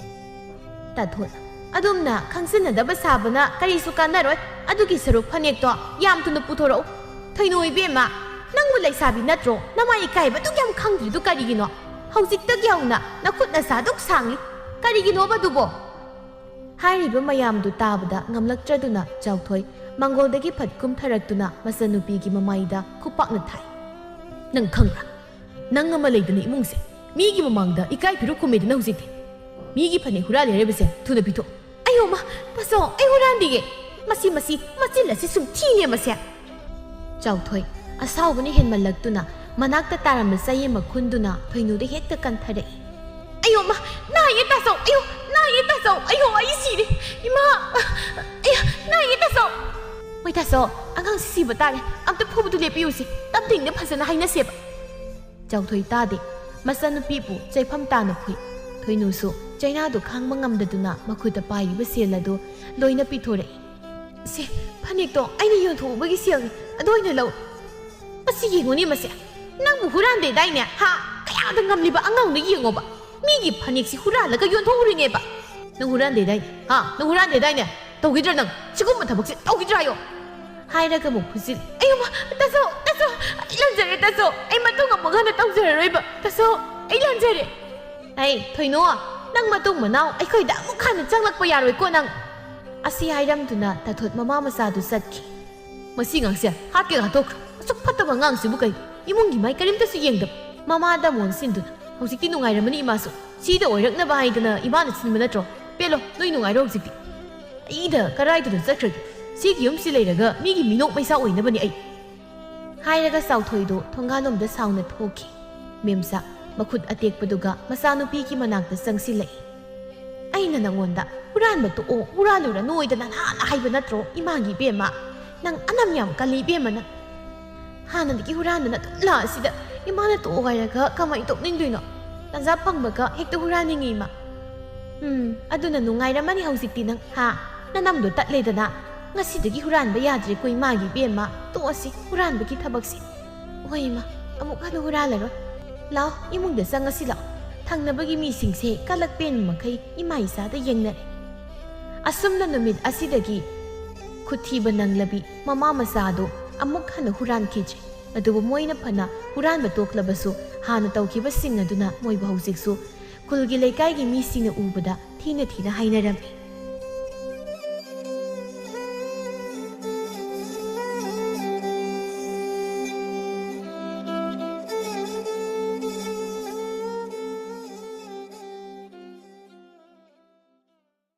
ꯇꯥꯊꯣꯠ, "ꯑꯗꯨꯝꯅ ꯈꯪꯖꯤꯟꯅꯗꯕ ꯁꯥꯕꯅ ꯀꯔꯤꯁꯨ ꯀꯥꯟꯅꯔꯣꯏ꯫ ꯑꯗꯨꯒꯤ ꯁꯔꯨꯛ ꯐꯅꯦꯛꯇꯣ ꯌꯥꯝ ꯊꯨꯅ ꯄꯨꯊꯣꯔꯛꯎ꯫ ꯊꯣꯏꯅꯣ ꯏꯕꯦꯝꯃ, "ꯅꯪꯕꯨ ꯂꯩꯁꯥꯕꯤ ꯅꯠꯇ꯭ꯔꯣ? ꯅꯃꯥꯏ ꯏꯀꯥꯏꯕꯗꯨꯛ ꯌꯥꯝ ꯈꯪꯗ꯭ꯔꯤꯗꯨ ꯀꯔꯤꯒꯤꯅꯣ? ꯍꯧꯖꯤꯛꯇꯒꯤ ꯍꯧꯅ ꯅꯈꯨꯠ ꯅꯁꯥꯗꯨꯛ ꯁꯥꯡꯂꯤ꯫ ꯀꯔꯤꯒꯤꯅꯣꯕ ꯑꯗꯨꯕꯣ?" ꯍꯥꯏꯔꯤꯕ ꯃꯌꯥꯝꯗꯨ ꯇꯥꯕꯗ ꯉꯝꯂꯛꯇ꯭ꯔꯗꯨꯅ ꯆꯥꯎꯊꯣꯏ ꯃꯥꯡꯒꯣꯜꯗꯒꯤ ꯐꯠ ꯀꯨꯝꯊꯔꯛꯇꯨꯅ ꯃꯆꯟꯅꯨꯄꯤꯒꯤ ꯃꯃꯥꯏꯗ ꯈꯨꯄꯥꯛꯅ ꯊꯥꯏ꯫ "ꯅꯪ ꯈꯪꯕ꯭ꯔꯥ? ꯅꯪ ꯑꯃ ꯂꯩꯗꯅ ꯏꯃꯨꯡꯁꯦ꯫ ꯃꯤꯒꯤ ꯃꯃꯥꯡꯗ ꯏꯀꯥꯏ ꯐꯤꯔꯨꯛ ꯈꯨꯝꯃꯦꯗꯅ ꯍꯧꯖꯤꯛꯇꯤ꯫ ꯃꯤꯒꯤ ꯐꯅꯦꯛ ꯍꯨꯔꯥꯜꯂꯦ ꯍꯥꯏꯔꯤꯕꯁꯦ ꯊꯨꯅ ꯄꯤꯊꯣꯛ꯫" "ꯑꯌꯣ ꯃꯥ, ꯇꯥꯆꯧ, ꯑꯩ ꯍꯨꯔꯥꯟꯗꯤꯌꯦ꯫ ꯃꯁꯤ, ꯃꯁꯤ, ꯃꯆꯤꯜ ꯑꯁꯤ ꯁꯨꯝ ꯊꯤꯅꯦ ꯃꯁꯦ꯫" ꯆꯥꯎꯊꯣꯏ ꯑꯁꯥꯎꯕꯅ ꯍꯦꯟꯃꯜꯂꯛꯇꯨꯅ ꯃꯅꯥꯛꯇ ꯇꯥꯔꯝꯕ ꯆꯩ ꯑꯃ ꯈꯨꯟꯗꯨꯅ ꯊꯣꯏꯅꯨꯗ ꯍꯦꯛꯇ ꯀꯟꯊꯔꯛꯏ꯫ "ꯑꯌꯣ ꯃꯥ, ꯅꯥꯏꯌꯦ ꯇꯥꯆꯧ, ꯑꯌꯣ, ꯅꯥꯏꯌꯦ ꯇꯥꯆꯧ, ꯑꯌꯣ, ꯑꯩ ꯁꯤꯔꯦ, ꯏꯃꯥ, ꯑꯌꯥ, ꯅꯥꯏꯌꯦ ꯇꯥꯆꯧ꯫" "ꯍꯣꯏ ꯇꯥꯆꯧ, ꯑꯉꯥꯡꯁꯤ ꯁꯤꯕ ꯇꯥꯔꯦ, ꯑꯝꯇ ꯐꯨꯕꯗꯨ ꯂꯦꯞꯄꯤꯌꯨꯁꯦ, ꯇꯞ ꯇꯤꯡꯅ ꯐꯖꯅ ꯍꯥꯏꯅꯁꯦꯕ꯫" ꯆꯥꯎꯊꯣꯏ ꯇꯥꯗꯦ꯫ ꯃꯆꯟꯅꯨꯄꯤꯕꯨ ꯆꯩꯐꯝ ꯇꯥꯅ ꯐꯨꯏ꯫ ꯊꯣꯏꯅꯨꯁꯨ ꯆꯩꯅꯥꯗꯨ ꯈꯥꯡꯕ ꯉꯝꯗꯗꯨꯅ ꯃꯈꯨꯠꯇ ꯄꯥꯏꯔꯤꯕ ꯁꯦꯜ ꯑꯗꯨ ꯂꯣꯏꯅ ꯄꯤꯊꯣꯔꯛꯏ꯫ "ꯁꯦ, ꯐꯅꯦꯛꯇꯣ ꯑꯩꯅ ꯌꯣꯟꯊꯣꯛꯎꯕꯒꯤ ꯁꯦꯜꯅꯤ, ꯑꯗꯨ ꯑꯣꯏꯅ ꯂꯧ꯫" "ꯃꯁꯤ ꯌꯦꯡꯉꯨꯅꯦ ꯃꯁꯦ, ꯅꯪꯕꯨ ꯍꯨꯔꯥꯟꯗꯦꯗꯥꯏꯅꯦ? ꯍꯥ? ꯀꯌꯥꯗ ꯉꯝꯂꯤꯕ ꯑꯉꯥꯡꯅꯣ ꯌꯦꯡꯉꯣꯕ, ꯃꯤꯒꯤ ꯐꯅꯦꯛꯁꯤ ꯍꯨꯔꯥꯜꯂꯒ ꯌꯣꯟꯊꯣꯛꯎꯔꯤꯅꯦꯕ꯫" "ꯅꯪ ꯍꯨꯔꯥꯟꯗꯦꯗꯥꯏꯅꯦ? ꯍꯥ? ꯅꯪ ꯍꯨꯔꯥꯟꯗꯦꯗꯥꯏꯅꯦ? ꯇꯧꯈꯤꯗ꯭ꯔꯥ ꯅꯪ? ꯁꯤꯒꯨꯝꯕ ꯊꯕꯛꯁꯦ ꯇꯧꯈꯤꯗ꯭ꯔꯥ ꯍꯥꯏꯌꯣ?" ꯍꯥꯏꯔꯒ ꯑꯃꯨꯛ ꯐꯨꯖꯤꯜꯂꯤ꯫ "ꯑꯌꯣ ꯃꯥ, ꯇꯥꯆꯧ, ꯇꯥꯆꯧ, ꯑꯩ ꯂꯥꯟꯖꯔꯦ ꯇꯥꯆꯧ, ꯑꯩ ꯃꯇꯨꯡ ꯑꯃꯨꯛ ꯍꯟꯅ ꯇꯧꯖꯔꯔꯣꯏꯕ ꯇꯥꯆꯧ, ꯑꯩ ꯂꯥꯟꯖꯔꯦ꯫" "ꯑꯩ ꯊꯣꯏꯅꯣ, ꯅꯪ ꯃꯇꯨꯡ ꯃꯅꯥꯎ ꯑꯩꯈꯣꯏꯗ ꯑꯃꯨꯛ ꯍꯟꯅ ꯆꯪꯂꯛꯄ ꯌꯥꯔꯣꯏꯀꯣ ꯅꯪ꯫" ꯑꯁꯤ ꯍꯥꯏꯔꯝꯗꯨꯅ ꯇꯥꯊꯣꯠ ꯃꯃꯥ ꯃꯆꯥꯗꯨ ꯆꯠꯈꯤ꯫ "ꯃꯁꯤ ꯑꯉꯥꯡꯁꯦ ꯍꯥꯠꯀꯦ ꯍꯥꯠꯇꯣꯛꯈ꯭ꯔꯣ, ꯑꯁꯨꯛ ꯐꯠꯇꯕ ꯑꯉꯥꯡꯁꯤꯕꯨ ꯀꯩ, ꯏꯃꯨꯡꯒꯤ ꯃꯥꯏ ꯀꯔꯤꯝꯇꯁꯨ ꯌꯦꯡꯗꯕ꯫" ꯃꯃꯥꯗ ꯑꯃꯨꯛ ꯑꯣꯟꯁꯤꯟꯗꯨꯅ, "ꯍꯧꯖꯤꯛꯇꯤ ꯅꯨꯡꯉꯥꯏꯔꯝꯃꯅꯤ ꯏꯃꯥꯁꯨ, ꯁꯤꯗ ꯑꯣꯏꯔꯛꯅꯕ ꯍꯥꯏꯗꯅ ꯏꯃꯥꯅ ꯁꯤꯟꯕ ꯅꯠꯇ꯭ꯔꯣ? ꯄꯦꯜꯂꯣ, ꯅꯣꯏ ꯅꯨꯡꯉꯥꯏꯔꯣ ꯍꯧꯖꯤꯛꯇꯤ꯫ ꯑꯩꯗ ꯀꯔꯥꯏꯗꯅꯣ ꯆꯠꯈ꯭ꯔꯒꯦ? ꯁꯤꯒꯤ ꯌꯨꯝꯁꯤ ꯂꯩꯔꯒ ꯃꯤꯒꯤ ꯃꯤꯅꯣꯛ ꯃꯩꯁꯥ ꯑꯣꯏꯅꯕꯅꯤ ꯑꯩ꯫" ꯍꯥꯏꯔꯒ ꯆꯥꯎꯊꯣꯏꯗꯣ ꯊꯣꯡꯒꯥꯜꯂꯣꯝꯗ ꯁꯥꯎꯅ ꯊꯣꯛꯈꯤ꯫ ꯃꯦꯝꯆꯥ ꯃꯈꯨꯠ ꯑꯇꯦꯛꯄꯗꯨꯒ ꯃꯆꯥꯅꯨꯄꯤꯒꯤ ꯃꯅꯥꯛꯇ ꯆꯪꯁꯤꯜꯂꯛꯏ꯫ "ꯑꯩꯅ ꯅꯪꯉꯣꯟꯗ ꯍꯨꯔꯥꯟꯕ ꯇꯣꯛꯑꯣ, ꯍꯨꯔꯥꯜꯂꯨꯔꯅꯨ ꯍꯥꯏꯗ ꯅꯍꯥꯟꯅ ꯍꯥꯏꯕ ꯅꯠꯇ꯭ꯔꯣ ꯏꯃꯥꯒꯤ ꯏꯕꯦꯝꯃ? ꯅꯪ ꯑꯅꯝ ꯌꯥꯝ ꯀꯜꯂꯤ ꯏꯕꯦꯝꯃ ꯅꯪ꯫ ꯍꯥꯟꯅꯗꯒꯤ ꯍꯨꯔꯥꯟꯗꯅ ꯑꯗꯨꯝ ꯂꯥꯛꯑꯁꯤꯗ ꯏꯃꯥꯅ ꯇꯣꯛꯑꯣ ꯍꯥꯏꯔꯒ ꯀꯃꯥꯏ ꯇꯣꯛꯅꯤꯡꯗꯣꯏꯅꯣ? ꯇꯟꯖꯥ ꯐꯪꯕꯒ ꯍꯦꯛꯇ ꯍꯨꯔꯥꯟꯅꯤꯡꯉꯤ ꯏꯃꯥ꯫ ꯎꯝ, ꯑꯗꯨꯅ ꯅꯨꯡꯉꯥꯏꯔꯝꯃꯅꯤ ꯍꯧꯖꯤꯛꯇꯤ ꯅꯪ, ꯍꯥ? ꯅꯅꯝꯗꯣ ꯇꯠꯂꯦꯗꯅ꯫ ꯉꯁꯤꯗꯒꯤ ꯍꯨꯔꯥꯟꯕ ꯌꯥꯗ꯭ꯔꯦꯀꯣ ꯏꯃꯥꯒꯤ ꯏꯕꯦꯝꯃ꯫ ꯇꯣꯛꯑꯁꯤ ꯍꯨꯔꯥꯟꯕꯒꯤ ꯊꯕꯛꯁꯤ꯫ ꯍꯣꯏ ꯏꯃꯥ, ꯑꯃꯨꯛ ꯍꯟꯅ ꯍꯨꯔꯥꯜꯂꯔꯣꯏ꯫ ꯂꯥꯛꯑꯣ, ꯏꯃꯨꯡꯗ ꯆꯪꯉꯁꯤ ꯂꯥꯛꯑꯣ꯫ ꯊꯪꯅꯕꯒꯤ ꯃꯤꯁꯤꯡꯁꯦ ꯀꯂꯛ ꯄꯦꯟꯕ ꯃꯈꯩ ꯏꯃꯥ ꯏꯆꯥꯗ ꯌꯦꯡꯅꯔꯦ꯫ ꯑꯁꯨꯝꯅ ꯅꯨꯃꯤꯠ ꯑꯁꯤꯗꯒꯤ ꯈꯨꯊꯤꯕ ꯅꯪꯂꯕꯤ ꯃꯃꯥ ꯃꯆꯥꯗꯣ ꯑꯃꯨꯛ ꯍꯟꯅ ꯍꯨꯔꯥꯟꯈꯤꯗ꯭ꯔꯦ꯫ ꯑꯗꯨꯕꯨ ꯃꯣꯏꯅ ꯐꯅ ꯍꯨꯔꯥꯟꯕ ꯇꯣꯛꯂꯕꯁꯨ, ꯍꯥꯟꯅ ꯇꯧꯈꯤꯕꯁꯤꯡ ꯑꯗꯨꯅ ꯃꯣꯏꯕꯨ ꯍꯧꯖꯤꯛꯁꯨ ꯈꯨꯜꯒꯤ ꯂꯩꯀꯥꯏꯒꯤ ꯃꯤꯁꯤꯡꯅ ꯎꯕꯗ ꯊꯤꯅ ꯊꯤꯅ ꯍꯥꯏꯅꯔꯝꯃꯤ꯫